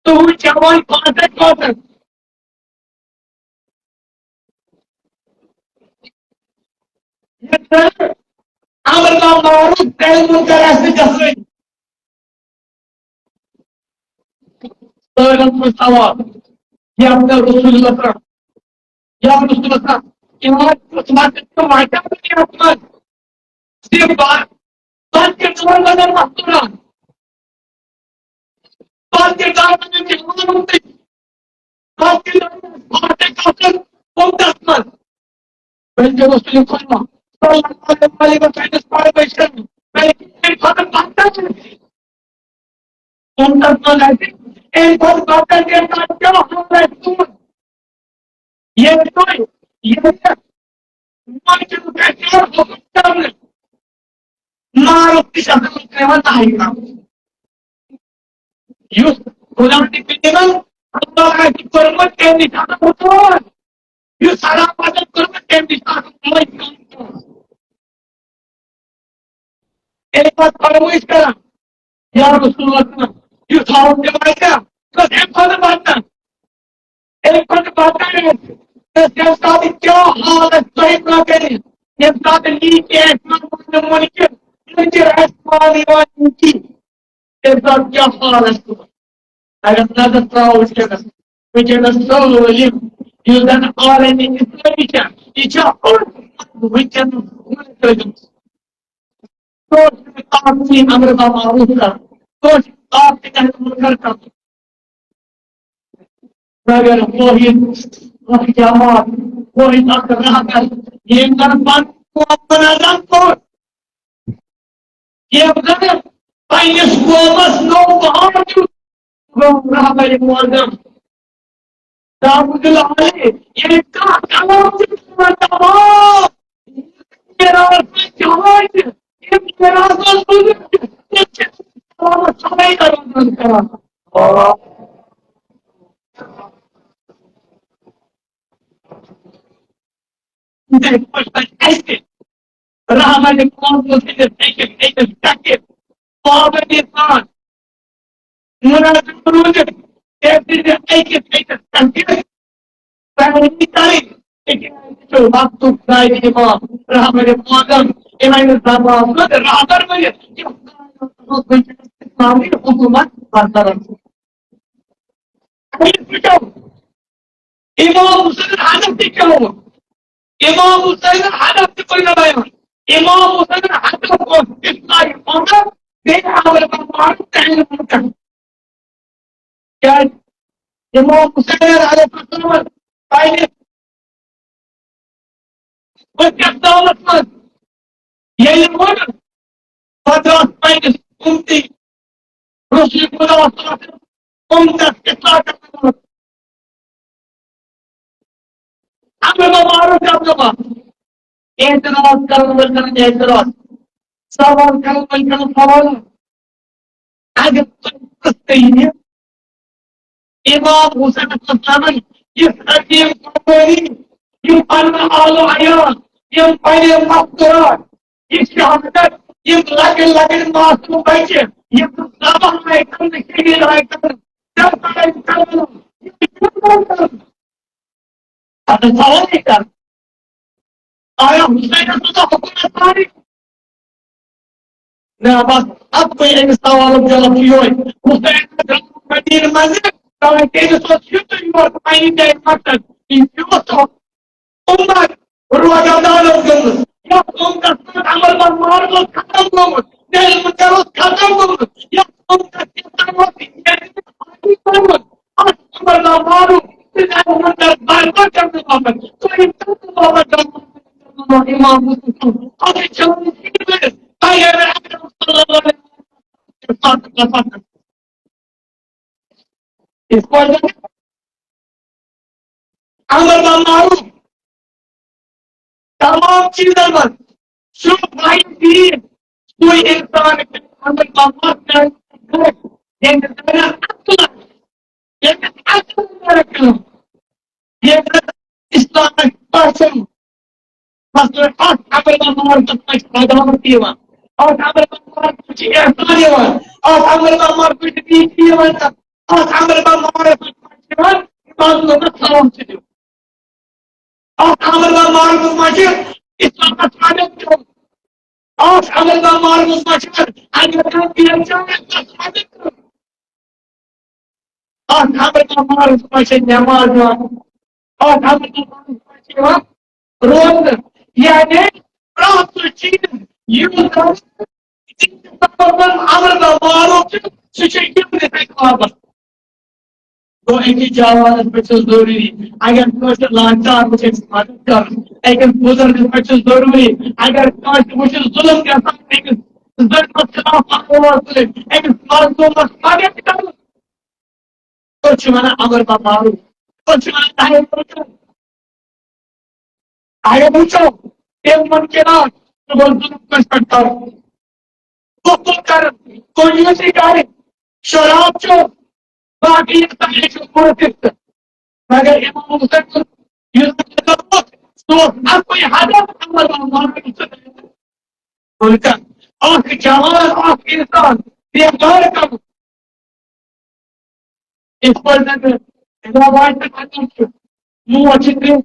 تُہُنٛد جوان پانٛژَن پانٛژَن۔ ییٚلہِ زَن امر بالمعروف نہی عن المنکر آسہِ نہٕ گژھٲنی۔ سٲلِم پٲٹھۍ سوال، یا رسول اللہ صلی اللہ علیہ وسلم، یا رسول اللہ صلی اللہ علیہ وسلم، یِمن کُس وقت چھُ واتان دُنیاہَس منٛز؟ صرف بات، بات کے دور بدل مت کرو۔ بات کے دور بدل کے دور ہوتے۔ بات کے دور بدل، بات کے دور بدل، بلکہ رسول خدا صلی اللہ علیہ وسلم فرمائے، بلکہ میرے ختم بات کر۔ تم تک نہ لگے، ان پر بات کر کے ساتھ کیا ہو رہا ہے تم؟ یہ تو، یہ ماجد کا کیا حکم چل رہا ہے؟ معروف تہِ چھُ آسان کران نہی کرُن۔ یُس خۄدا تہِ کٔرِنَن، اللہ آسہِ کوٚرمُت، تَمہِ نِش آسان رُکاوان۔ یُس حرام آسہِ کوٚرمُت، تَمہِ نِش آسان رُکاوان۔ تَمہِ پَتہٕ فرمٲیِش کران، یا رسول اللہ صلی اللہ علیہ وسلم، یُس حرام تہِ آسہِ، سُہ اَمہِ کھۄتہٕ بدتر۔ اَمہِ کھۄتہٕ بدتر آسہِ، تہٕ تَمہِ ساتہٕ کیٛاہ حال آسہِ تۄہہِ برٛونٛہہ کَنہِ؟ ییٚمہِ ساتہٕ نیٖکی آسہِ نہٕ مُمکِن، تیٚلہِ چھِ اَسہِ پانہٕ یِوان نیٖکی۔ تَمہِ ساتہٕ کیٛاہ حال آسہِ تِمَن؟ اگر نظر ترٛاوو وٕنکیٚنَس، وٕنکیٚنَس سٲلِم یُس زَن عالمِ اِسلٲمی چھےٚ، یہِ چھےٚ أتھۍ وٕنکیٚنَس وٕنہِ تٔتھۍ۔ کٲشِر کتھ چھِ امر با معروف کرُن، کٲشِر کتھ چھِ اہل منکر کرُن۔ مگر وٲحد اکھ جماعت، وٲحد اکھ رہبر، ییٚمۍ زن پنُن قوم منظم کوٚر، ییٚمۍ زن پننِس قومس نوٚو بہار دیُت، گوٚو رہبر معظم۔ داوود العالی، یعنی کانٛہہ کلام چھُ تِمن تمام۔ یہِ میراث چھُ جہان چھُ، یہِ میراث اوس بُزرگ، یہِ چھُ کلامس سمے کران کران۔ یِتھے پٲٹھۍ پزِ اَسہِ رحمت قوم کو صرف أکِس أکِس ٹکِس پابندی سان مُنظم روٗزِتھ، تٔمۍ سٕنٛدِ أکِس أکِس ٹکِس پیروی کرٕنۍ۔ تِکیٛازِ یہِ چھُ وقتُک قائد امام، رہبر معظم، امام زمان تہٕ رہبر ؤنِتھ یُس کائنات منٛز وٕنکیٚنَس اسلامٕچ حکوٗمت برقرار چھِ۔ اگر أسۍ وٕچھو، امام حسین ہدف تہِ کیٛاہ اوس؟ امام حسین ہدف تہِ کوٚر مےٚ بیان۔ امام حسین ہدف اوس اصلاح امت، بیٚیہِ امر معروف نہی عن منکر۔ کیٛازِ؟ امام حسین علیہ السلام پننِس وصیت نامس منٛز ییٚلہِ ووٚن، پتہٕ ٲس پننِس اُمتی رسول خدا صلی اللہ علیہ وسلم اُمتس اصلاح کرنہٕ خٲطرٕ۔ امر با معروف کرنہٕ خٲطرٕ۔ اعتراض کرن وٲلۍ کرن اعتراض۔ سوال کرن وٲلۍ کرن سوال۔ اگر تُہۍ پرٛژھتو یہِ، امام حسین علیہ السلامن یُس عظیم قربانی، یِم پننہِ آل و عیال، یِم پننہِ مستورات، یہِ شہادت، یِم لۄکٕٹۍ لۄکٕٹۍ معصوم بچہِ، یِم ذبح آیہِ کرنہٕ، شہید آیہِ کرنہٕ، تِم آیہِ کرنہٕ، یِم چھِ کرنہٕ۔ پتہٕ سوال یہِ کرنہٕ۔ آیا حسینس اوسا حکومت سارے؟ نہ، بس اکوے أمِس سوالُک جواب چھُ یِہوٚے۔ حسین اوس جنت مدیٖنہٕ منٛزٕ، تَوَے تٔمِس اوس یُتُے یوت پننہِ جایہِ مقصد۔ یہِ اوس اُمت روزہ دار اوس گوٚمُت۔ یَتھ اُمتَس منٛز امر با معروف اوس ختم گوٚمُت، نہی عن منکر اوس ختم گوٚمُت۔ یَتھ اُمتَس یَتھ اوس یہِ گوٚمُت۔ اکھ امر با معروف، تہٕ نہی عن منکر برپا کرنہٕ باپتھ، تُہۍ کرنہٕ باپتھ امام حسین۔ اگر چلو، اگر اکرم صلی اللہ علیہ وسلم۔ یِتھ پٲٹھۍ زَن امر با معروف تمام چیزن منٛز چھُ وحی دین، سُے انسان ییٚمِس امر با معروف کرِ، ییٚمِس زَن اصل، ییٚمِس اصل کرِ کٲم، ییٚمِس اسلامٕچ پہچان۔ مثلاً، اکھ امر با معروف تَتھ منٛز چھِ عدالت یِوان، اکھ امر با معروف تَتھ منٛز چھِ احسان یِوان، اکھ امر با معروف تَتھ منٛز چھِ نیکی یِوان، اکھ امر با معروف تَتھ منٛز چھِ یِوان مظلومس سلام تہِ دیُن۔ اکھ امر با معروف تَتھ منٛز چھِ اسلامس مدد دیُن۔ اکھ امر با معروف تَتھ منٛز چھِ اگر کانٛہہ بے چین آسہِ، تَس مدد دیُن۔ اکھ امر با معروف تَتھ منٛز چھِ نماز یِوان۔ اکھ امر با معروف تَتھ منٛز چھِ یِوان روزٕ، یعنی پرٛٮ۪تھ سُہ چیٖز یُس زَن امر با معروف چھُ، سُہ چھُ یِمنٕے سۭتۍ وابستہٕ۔ گوٚو أکِس جوانَس پٮ۪ٹھ چھُ ضروٗری، اگر کٲنٛسہِ لاچار وٕچھِ، أمِس مدد کَرُن۔ أکِس بُزرگَس پٮ۪ٹھ چھُ ضروٗری، اگر کٲنٛسہِ وٕچھِ ظُلُم گژھان، أمِس ظُلمَس خلاف آواز تُلٕنۍ، أمِس مظلوٗمَس مدد کَرُن۔ أسۍ چھِ وَنان امر با معروف، أسۍ چھِ وَنان نہی عن منکر۔ اگر وٕچھو، تِم مُمکِنات، تِمن ظُلُم کٲنٛسہِ پٮ۪ٹھ کَرُن، کُفُر کَرُن، کنجوٗسی کَرٕنۍ، شراب چیوٚن، باقٕے یِم سارے چھِ کُفُر تہِ۔ مگر امام حسین یُس اوس، سُہ اوس اَکُے ہدف، امر با معروف تہٕ نہی عن منکر۔ اکھ جوان، اکھ انسان بیدار کرُن۔ یِتھ پٲٹھۍ زَن روایتَن منٛز چھُ، موت چھِ ترٛےٚ۔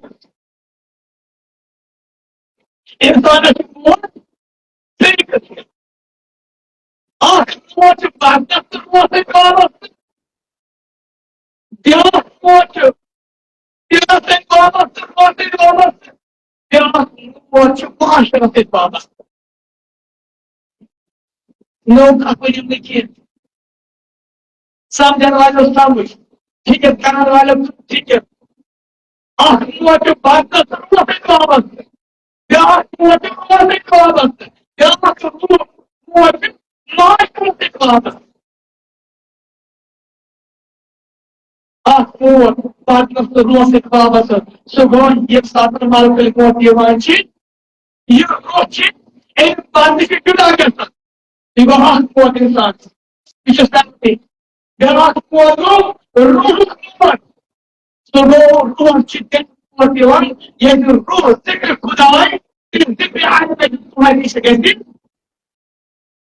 اِنسانَس چھُ موت ترٛےٚ قٕسمٕکۍ۔ اَکھ موت چھِ بدنَس تہٕ روحَس سۭتۍ وابستہٕ، بیٛاکھ موت چھِ دِلَس سۭتۍ وابستہٕ، روحَس سۭتۍ وابستہٕ، بیٛاکھ موت چھِ معاشرَس سۭتۍ وابستہٕ۔ نٔو کَتھ ؤنِو نہٕ کینٛہہ۔ سَمجھَن والٮ۪و سَمجھ، فِکر کَرَن والٮ۪و فِکر۔ اَکھ موت چھِ بدنَس تہٕ روحَس سۭتۍ وابستہٕ، بیٛاکھ موت چھِ روحَس سۭتۍ وابستہٕ، بیٛاکھ موت چھِ معاشرَس سۭتۍ وابستہٕ۔ اکھ موت بدنَس تہٕ روحَس سۭتۍ وابستہٕ۔ سُہ گوٚو ییٚمہِ ساتہٕ ملکُل موت یِوان چھِ، یہِ روح چھِ اَمہِ بدنہٕ نِش جُدا گژھان۔ یہِ گوٚو اکھ موت اِنسان۔ یہِ چھُ سختی۔ بیٛاکھ موت گوٚو روحُک موت۔ سُہ گوٚو روح چھِ تیٚلہِ موت یِوان، ییٚلہِ روح ذِکرِ خداے، ذِکرِ عالمِ خداے نِش گژھِ۔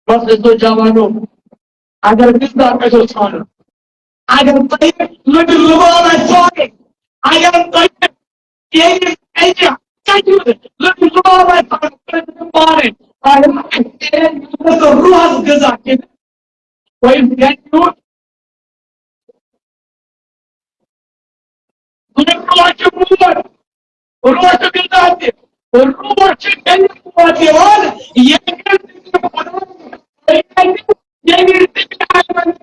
بس أسۍ گوٚو جوانو، اگر بِزدار گژھو ژھانڈُن، اگر تۄہہِ لٔٹہِ لُباب آسہِ ژھانڈٕنۍ، اگر تۄہہِ ییٚلہِ اَتہِ کَتہِ لٔٹہِ لُباب آسہِ ژھانڈُن، تُہۍ ؤنِو پانَے، تۄہہِ ما آسہِ تیٚلہِ روحَس غذا کھیٚنۍ؟ تۄہہِ کیٛاہ کھیوٚو؟ روح چھُ موت، روح چھُ بِزدار تہِ، روح چھُ تیٚلہِ موت یِوان، ییٚلہِ ییٚلہِ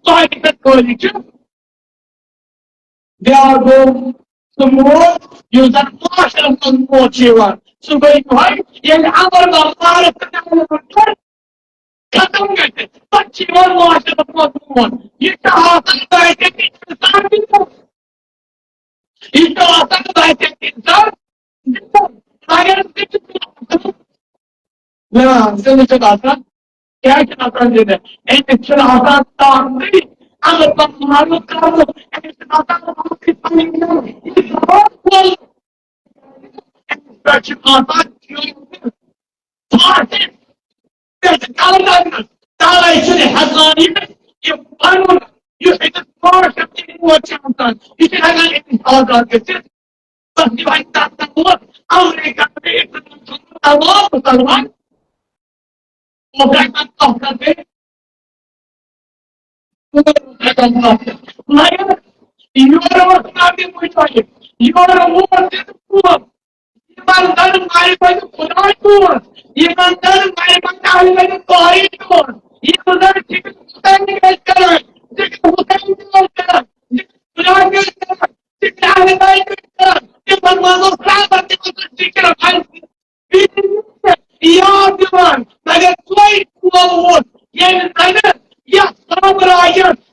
تۄہہِ پٮ۪ٹھ خٲلی چھُ۔ بیٛاکھ گوٚو سُہ موت، یُس زَن معاشرَس منٛز موت چھُ یِوان۔ سُہ گوٚو یِہوٚے، ییٚلہِ عمل باپارَس تہٕ ختم گژھِ، پَتہٕ چھُ یِوان معاشرَس منٛز موت۔ یہِ چھُ آسان بحیثیت اِنسان تہِ موت۔ یہِ چھُ آسان بحیثیت اِنسان تہِ موت۔ مگر تٔمِس چھُ آسان، نہ، تٔمِس چھُ آسان، کیٛاہ چھُ آسان دِنہٕ؟ أمِس چھُنہٕ آسان طاقتٕے اَمر پَتہٕ معروف کَرُن۔ أمِس چھُنہٕ آسان طاقتٕے پَنٕنۍ کَرُن۔ یہِ چھُ آسان أمِس پٮ۪ٹھ چھُ آسان فاسد۔ پٮ۪ٹھ کَلہٕ لَگنَس تَلَے چھُنہٕ ہٮ۪کان یہِ، یہِ پَنُن، یُس أمِس پانٛژھ شےٚ دۄہ چھِ آسان، یہِ چھُنہٕ ہٮ۪کان أمِس آزاد گٔژھِتھ۔ بس یہِ وَنہِ تَتھ تَمام، اَمریٖکہ تہٕ اِسرائیل چھُ تَمام مُسلمان، اوس ہٮ۪کان کَتھ کَتھ کٔرِتھ۔ مگر یورٕ اوس نبی مُجاہِد، یورٕ ووت تہِ قوم۔ یِمن زَن معرفت خدا چھُ، یِمن زَن معرفت اہل بیت طاہر چھُ، یِمن زَن فکر حسین چھِ أسۍ کران، فکر حسین چھِ أسۍ کران، فکر خدا چھِ أسۍ کران، فکر اہل بیت چھِ أسۍ کران، تِمن منٛز اوس رحمت، تِمن منٛز فکر حسین۔ یاد دِوان، مگر کوئی قوم اوس، ییٚمہِ زَنہٕ یَتھ سامراجس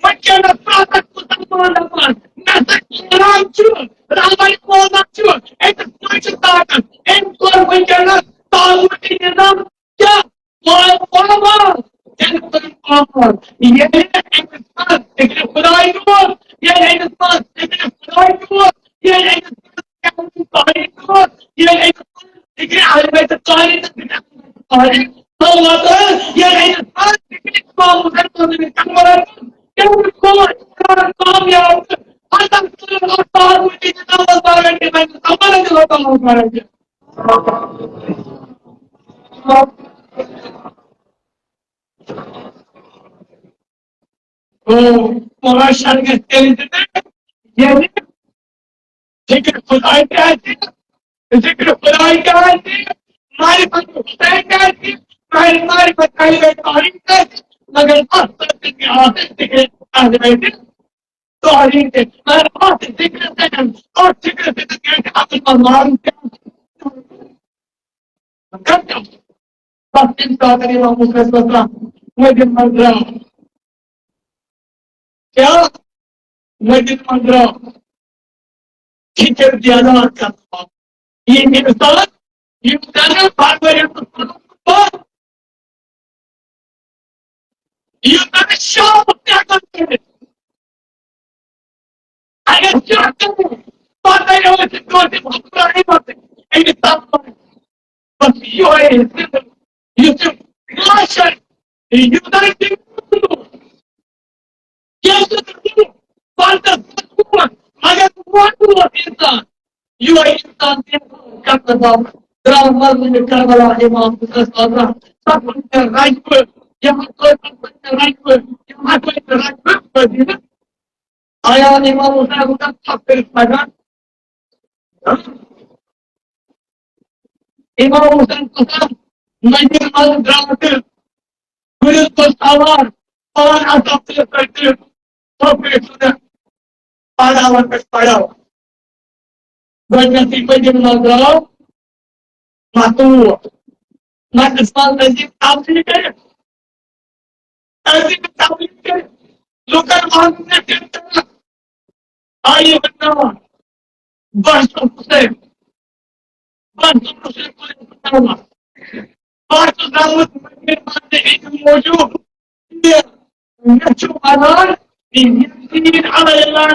وٕنکیٚنَس پرٛٮ۪تھ مُسلمانَس منٛز مےٚ سۭتۍ احترام چھُ، رہبر قومَس چھُ، أمِس منٛز چھُ طاقت۔ أمۍ کوٚر وٕنکیٚنَس طاغوٗتی نظام کیٛاہ؟ وال پاوان۔ تٔمۍ کوٚر پاوان۔ ییٚلہِ أمِس منٛز ذِکرِ خداے روٗد، ییٚلہِ أمِس منٛز ذِکرِ خداے روٗد، ییٚلہِ أمِس منٛز ذِکرِ خداے روٗد، ییٚلہِ أمِس منٛز ذِکرِ اہل بیت طاہرین تہٕ ذِکرِ اہل بیت طاہرین، اللہ تعالیٰ ییٚلہِ أمِس منٛز ذِکرِ امام حسین تہٕ ذِکرِ کمبر آسہِ، تٔمِس کوٚر کامیاب تہٕ حسن صٲب اور تعالیٰ کی جناب اللہ تعالیٰ کے میں سمجھ اللہ تعالیٰ تعالیٰ کے۔ تو معاشر گژھِ تیٚلہِ تہِ تہٕ ییٚلہِ ذِکرِ خداے تہِ آسہِ، ذِکرِ خداے تہِ آسہِ، معرفت حسین تہِ آسہِ، معرفت اہل بیت طاہرین تہِ آسہِ، مگر اَتھ سۭتۍ تہِ آسہِ ذِکرِ اہل بیت طاہرین تہِ۔ مگر اَتھ ذِکرِ سۭتۍ، اَتھ ذِکرِ سۭتۍ گژھِ اَتھ منٛز معروف تہِ آسُن۔ بس تَمہِ ساتہٕ یِوان مُسلِم وسلم مدیٖنہٕ منٛز درٛاو۔ کیٛاہ؟ مدیٖنہٕ منٛز درٛاو۔ فِکر بیدار کرنہٕ باپتھ۔ یہِ اِنسان، یِم زَن پروٲرۍ پَتھ، یِم زَن شاہ تہِ ہٮ۪کان کٔرِتھ۔ اگر شاہ تہِ پَتہٕ یہِ اوس یہِ دۄہ تہِ پَتہٕ أمِس تَتھ منٛز۔ بس یِہوٚے زِندٕ، یُس یہِ لاشَن، یوٗتاہ تہِ کینٛہہ چھُ نہٕ پَنٛداہ وُہ وُہَن، مگر وُہَن وُہَن اِنسان، یِہوٚے اِنسان تہِ کرنہٕ باپتھ۔ تَتھ منٛز ؤنِو کربلا امام حسین صٲب، تَتھ منٛز چھِ رَجبہٕ، یِم اَپٲرۍ، تَتھ منٛز چھِ رَجبہٕ، یِم اَپٲرۍ چھِ رَجبہٕ، مدیٖنہٕ۔ آیا امام حسین صٲب تَتھ کٔرِتھ لگان؟ امام حسین صٲب مدیٖنہٕ منٛز درٛاو تہٕ گُرِس پٮ۪ٹھ سوار، پان اَتھ دفترَس پٮ۪ٹھ تہٕ سۄ پیٹھ سُہ پڑاوَن پٮ۪ٹھ پڑاوان۔ گۄڈٕنیتھٕے مدیٖنہٕ منٛز درٛاو مَتوٗر۔ مجلس منٛز تٔمۍ تبلیغ کٔرِتھ، تٔمۍ تبلیغ کٔرِتھ لُکن وَنُن، آیہِ ونناوان، بہٕ چھُس حسین، بہٕ چھُس حسین، بہٕ چھُس درٛامُت مدیٖنہٕ منٛز اَمہِ موٗجوٗب، مےٚ چھُ وَنان، یزید علیہ السلام،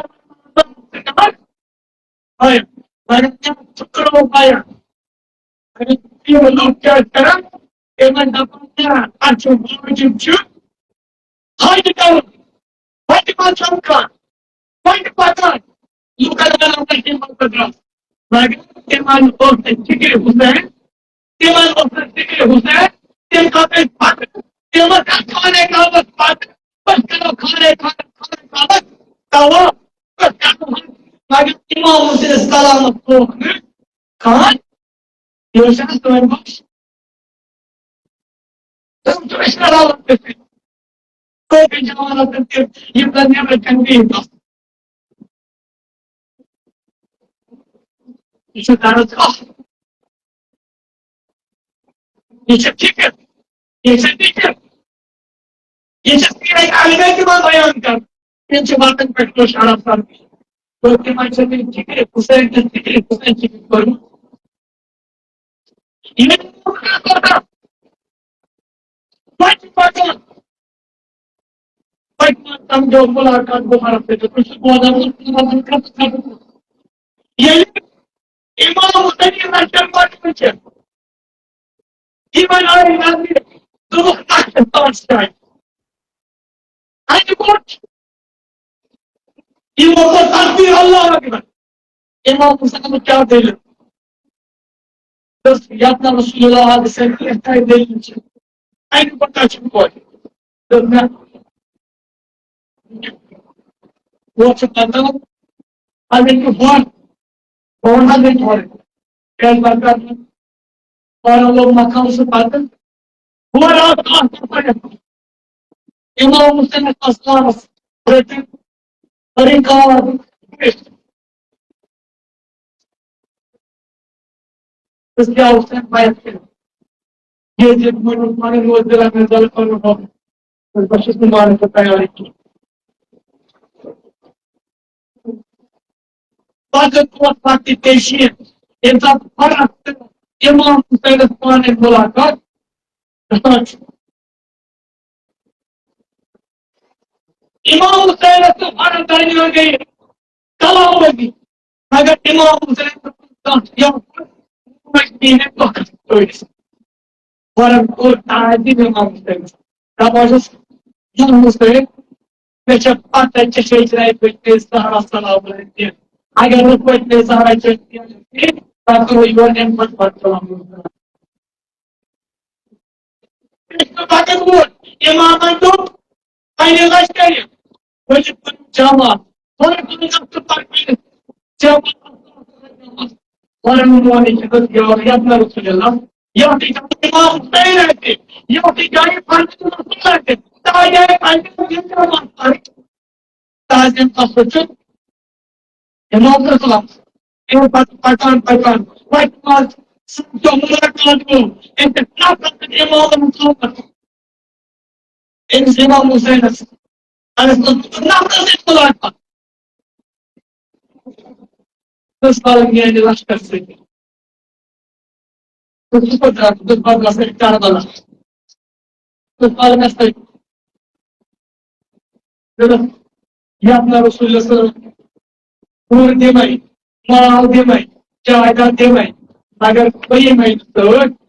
مگر تِم چھِ کران بیان۔ مگر تِم لُکھ کیٛاہ چھِ کران؟ تِمن دَپان، نہ، اَسہِ چھُ واجب چھُ حج کرُن، حج منٛز چھُ کران، حج پَکان، لُکن وَنان، تُہۍ کَمہِ منٛز پَکان؟ مگر تِمن اوس نہٕ فِکرِ حسین، تِمن اوس نہٕ ذِکرِ حسین، تِم کَتھ ٲسۍ پَتہٕ، تِم ٲسۍ اَتھ خانہ کعبَس پَتہٕ، أسۍ کَرو خانہ کعبَس، خانہ کعبَس طواف، أسۍ کَرو حج۔ مگر امام حسین السلامَس تھوٚوُکھ نہٕ خان، یہِ اوس اَسہِ تۄہہِ بخش۔ تِم چھِ أسۍ کران کٲفی جوانَس تہٕ تِم یِم زَن نیٚبرٕ کَنہِ بِہِتھ آسَن۔ یہِ چھُ درد اکھ۔ یہِ چھِ فِکر۔ یہِ چھِ فِکر۔ یہِ چھِ سیٖرَے اہلِ بیتہِ منٛز بیان کران۔ تِم چھِ وَتَن پٮ۪ٹھ کٲشِر عرب سَمجھان۔ گوٚو تِمَن چھِ تِم فِکرِ حسین تہٕ فِکرِ حسین چھِ تِم پٔرمٕتۍ۔ یہِ چھِ پَتہٕ پَتہٕ پَتہٕ سَمجھو مُلاقات گوٚو عرب سۭتۍ۔ تُہۍ چھِو بوزان، ییٚلہِ امام حسین لشکر پَتہٕ وٕچھِ، یِمن آیہِ نظرِ، دوٚپُکھ، اَتھ چھِ پانٛژھ جایہِ۔ اَتہِ کوٚت؟ یِمو کوٚر تکبیٖر، اللہ اکبر۔ امام حسین کیٛاہ دٔلیٖل؟ دوٚپُس، یَتھ نہٕ رسول اللہ علیہ وسلم کینٛہہ تۄہہِ دٔلیٖل چھِ، اَمہِ پَتہٕ چھُنہٕ توتہِ۔ دوٚپ، نہ، وۄنۍ چھُ پَتہٕ، اَمہِ چھُ بۄن، بۄن حظ گٔے تھوڑے۔ کیٛازِ بَرکات؟ پَرَن لوٚگ مَکان سُہ پَتہٕ۔ ہورٕ آو کانٛہہ تہِ پَران۔ امام حسین اسلامس رٔٹِتھ رِکارڈ دِتھ۔ أسۍ کیٛاہ اوس تَمہِ پَتہٕ کٔرِتھ؟ ییٚتہِ ییٚتہِ مٲنِو پَنٕنۍ روزدَر اَمہِ زَلہٕ پَنُن حُکُم۔ بہٕ چھُس نہٕ مانان ژےٚ تیارٕے کینٛہہ۔ پَتہٕ اوس پَتہٕ تہِ پیشین، ییٚمہِ ساتہٕ فرق تہٕ امام حسینس پانہٕ مُلاقات گژھان چھُ۔ امام حسینس تہٕ فرق درمیان گٔے کلام ورزی، مگر امام حسین کانٛہہ یِم مجبوری وقت پٲٹھۍ۔ ورن کوٚر تعظیم امام حسینس۔ دپان چھُس، یا حسین، مےٚ چھےٚ پتہ ژےٚ چھے جنابِ پٲٹھۍ زہرا سلام علیہ۔ اگر نہٕ پٲٹھۍ زہرا چھےٚ کینٛہہ، پتہٕ کرو یور امہِ پتہٕ پتہٕ سلام علیہ۔ پتہٕ ووت امامن دوٚپ، پننہِ لشکرِ ؤلِو کٔرِو جمع، ورن کٔرِو جمع۔ ورن مونہِ چھِ أسۍ یور، یتھ نہٕ رسول اللہ، یتھ تہِ جایہِ امام حسین آسہِ، یتھ تہِ جایہِ پننہِ رسول آسہِ، تتھ جایہِ پننہِ رسول آسہِ۔ تعظیم تَس سۭتۍ چھُ امام رسول اللہ۔ امہِ پتہٕ پکان پکان وتہِ منٛز سمکھیو مُلاقات گوٚو أمِس نفرس سۭتۍ امام رسول اللہ۔ أمِس امام حسینس علیہ السلام نفرس سۭتۍ مُلاقات۔ کٔژ پلنگ میانہِ لشکر سۭتۍ۔ بہٕ چھُس پتہٕ درٛاس، بہٕ چھُس پتہٕ درٛاس کربلا۔ بہٕ چھُس پلنگس سۭتۍ۔ دوٚپُس، یتھ نہٕ رسول اللہ صلی اللہ علیہ وسلم کوٗر دِمے، مال دِمے، جایداد دِمے، مگر بہٕ یِمے نہٕ سۭتۍ۔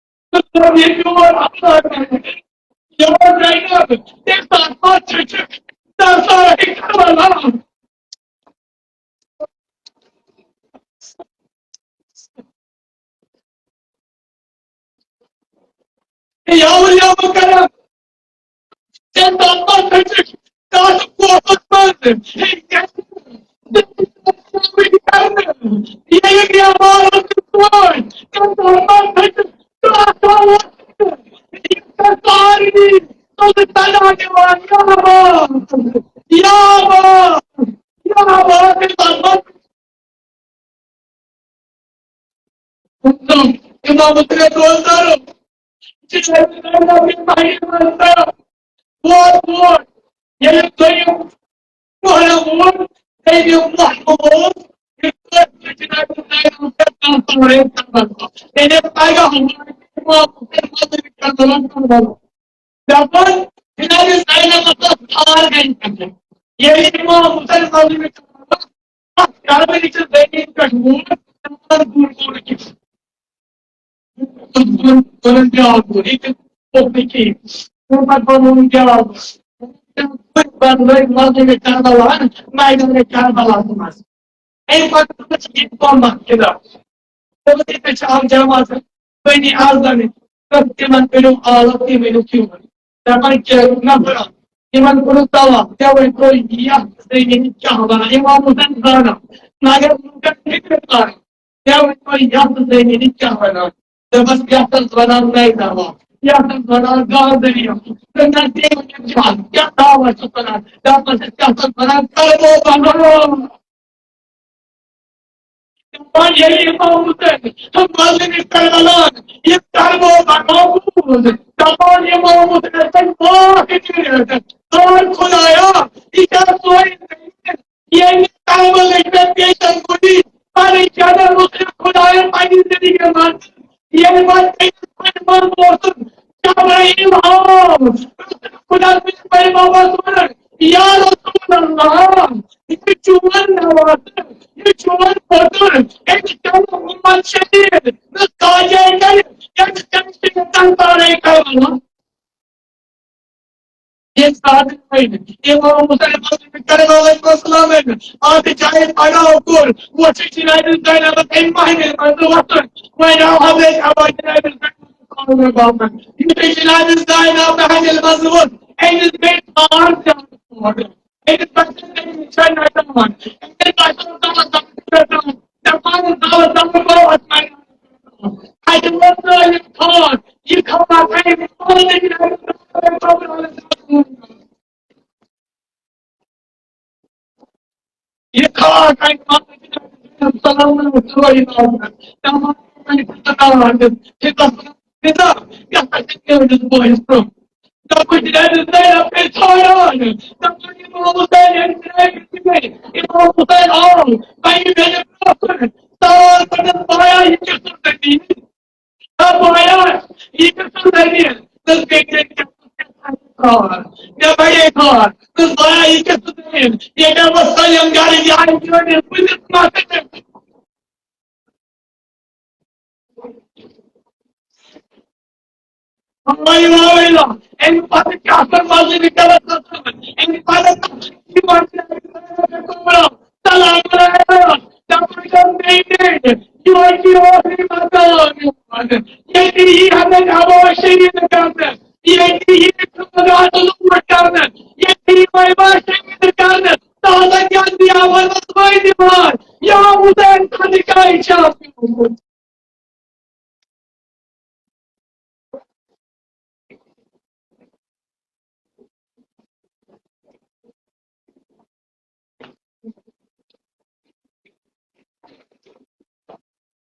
تہٕ کوٚر یہِ یور حملہٕ کرنہِ۔ یور زینب تٔمۍ ساتہٕ پتہٕ چھُ، چھُ، سۄ ہیٚکہِ کربلا۔ یا اولیاء مکرم، ژےٚ تَتھ منٛز تھٔچِتھ تَتھ کوفَس منٛز۔ ییٚلہِ مےٚ عمارت وٕچھ، ژےٚ تَتھ منٛز تھٔچِتھ تَتھ کوفَس منٛز۔ یہِ چھےٚ سارنٕے سۄ تَلان یِوان، یا عباس، یا عباس، یا عباس، ژےٚ تَتھ منٛز امام حسین روزدار، ییٚلہِ دوٚیِم کوہرا ووت، تیٚلہِ محمود، ییٚلہِ پگاہ امام حسین مدد کرنہٕ دَپان، جناب زینبَس ٲس تھار گَرِ پٮ۪ٹھٕ۔ ییٚلہِ امام حسین مولوی چھُ وَنان، اَتھ کربٕلہِ چھِ زٔمیٖن پٮ۪ٹھ ووت، تِمَن گُر گُر کِس۔ گُر گُر، گُرَن بیٛاکھ گُر، یہِ تہِ پوٚک نہٕ کِہیٖنۍ۔ تَمہِ پَتہٕ بَنووُن بیٛاکھ گُر۔ تِم گُرۍ بَدلٲوۍ مولوی کربلا، میدانِ کربلاہَس منٛز۔ اَمہِ پَتہٕ چھِ یہِ تہِ پَنُن اَکھ کِردار۔ تہٕ ییٚتہِ چھِ اَکھ جماعت، بٔنی اعظمٕکۍ، تہٕ تِمَن کٔرِو عالم، تُہۍ ؤنِو کیوں؟ دَپان کیٛاہ نفرا، یِمَن کوٚرُکھ طواف، کیٛاہ وۄنۍ گوٚو یَتھ زٔمیٖنہِ کیٛاہ وَنان؟ یِمام حسین زانان، مگر لُکَن فِکر کَرُن، کیٛاہ وۄنۍ گوٚو یَتھ زٔمیٖنہِ کیٛاہ وَنان؟ دَپَس یَتھ حظ وَنان نَے دَوا، یَتھ حظ وَنان گازرِ، تہٕ نہ تیٚلہِ کیٛاہ، کیٛاہ دعوا چھُس وَنان؟ دَپَس یَتھ حظ وَنان کَرو بَناو۔ دَپان ییٚلہِ امام حسین تہٕ مولوی کربلا یہِ کربلا بوٗز، دَپان امام حسین تَمہِ پاک کٔرِتھ، "اے خدایا، یہِ کیٛاہ سورُے زٔمیٖن ییٚمہِ کربلٕکۍ مےٚ پیشن گویی یِم آو، خۄدا سٕنٛدِ پٲٹھۍ بابا وَنان، یا رسول اللہ، یہِ چھُ چون نوازٕ، یہِ چھُ چون پوٚتُر، أمِس چلو اُمت شدیٖد، نہ کاجے کَرِ، ییٚمِس تٔمِس چھِ یَژھان پانَے کَرُن۔ یہ ساتھ کوئی نہیں۔ امام حسین مغربی کربلا علیہ السلام ہے۔ آپ چاہے پڑھا ہو کور، وہ سے جناب زینب بن مہدی بن وطن، وہ نام حضرت ابا جناب زینب بن وطن۔ یہ سے جناب زینب بن وطن، and is made for، and is better than China town، and is better than دَپان، دعوت دعوت دعوت۔ اَتہِ ووت نہٕ یہِ خان، یہِ خان آیہِ پانہٕ۔ یہِ خان آیہِ پانہٕ۔ سلام علیکم۔ تمام خطا، خطا، یہِ ہسا چھِ میٲنِس بٲیِس برٛونٛہہ۔ دَپُن جناب زینب گٔے ژھانٛڈان۔ دَپُن امام حسین ییٚلہِ جناب، امام حسین آو، بَنہِ مےٚ برٛونٛہہ کُن۔ تار پَتَس بایا، یہِ کیٛاہ چھُ تۄہہِ دِنۍ؟ ہے بایا، یہِ کیٛاہ چھُ تۄہہِ دِنۍ؟ تہٕ بیٚیہِ کیٛاہ چھُ تۄہہِ دِنۍ؟ مےٚ بَڑے خار۔ تہٕ بایا، یہِ کیٛاہ چھُ تۄہہِ دِنۍ؟ ییٚلہِ مےٚ وۄنۍ سٲلِم گَرٕ یہِ آیہِ چٲنِس بٕتھِس منٛز تہٕ وۄنۍ وۄنۍ وۄنۍ۔ اَمہِ پَتہٕ کیٛاہ کٔر مسجد کلس منٛز؟ اَمہِ پَتہٕ یِمن سلام علیکم۔ دَپان چھِ بیٚیہِ بیٚیہِ، یِہوٚے چھُ ٲخری مقام یِوان۔ ییٚتہِ یی حضرت عباس شہیٖد کرنہٕ، ییٚتہِ یی خدمت لوٗٹھ کرنہٕ، ییٚتہِ یی ویبا شہیٖد کرنہٕ۔ تازٕ کیٛاہ ضیافتس وٲتۍ یِوان؟ یا حسین خانٕکۍ آیہِ چھِ آسان۔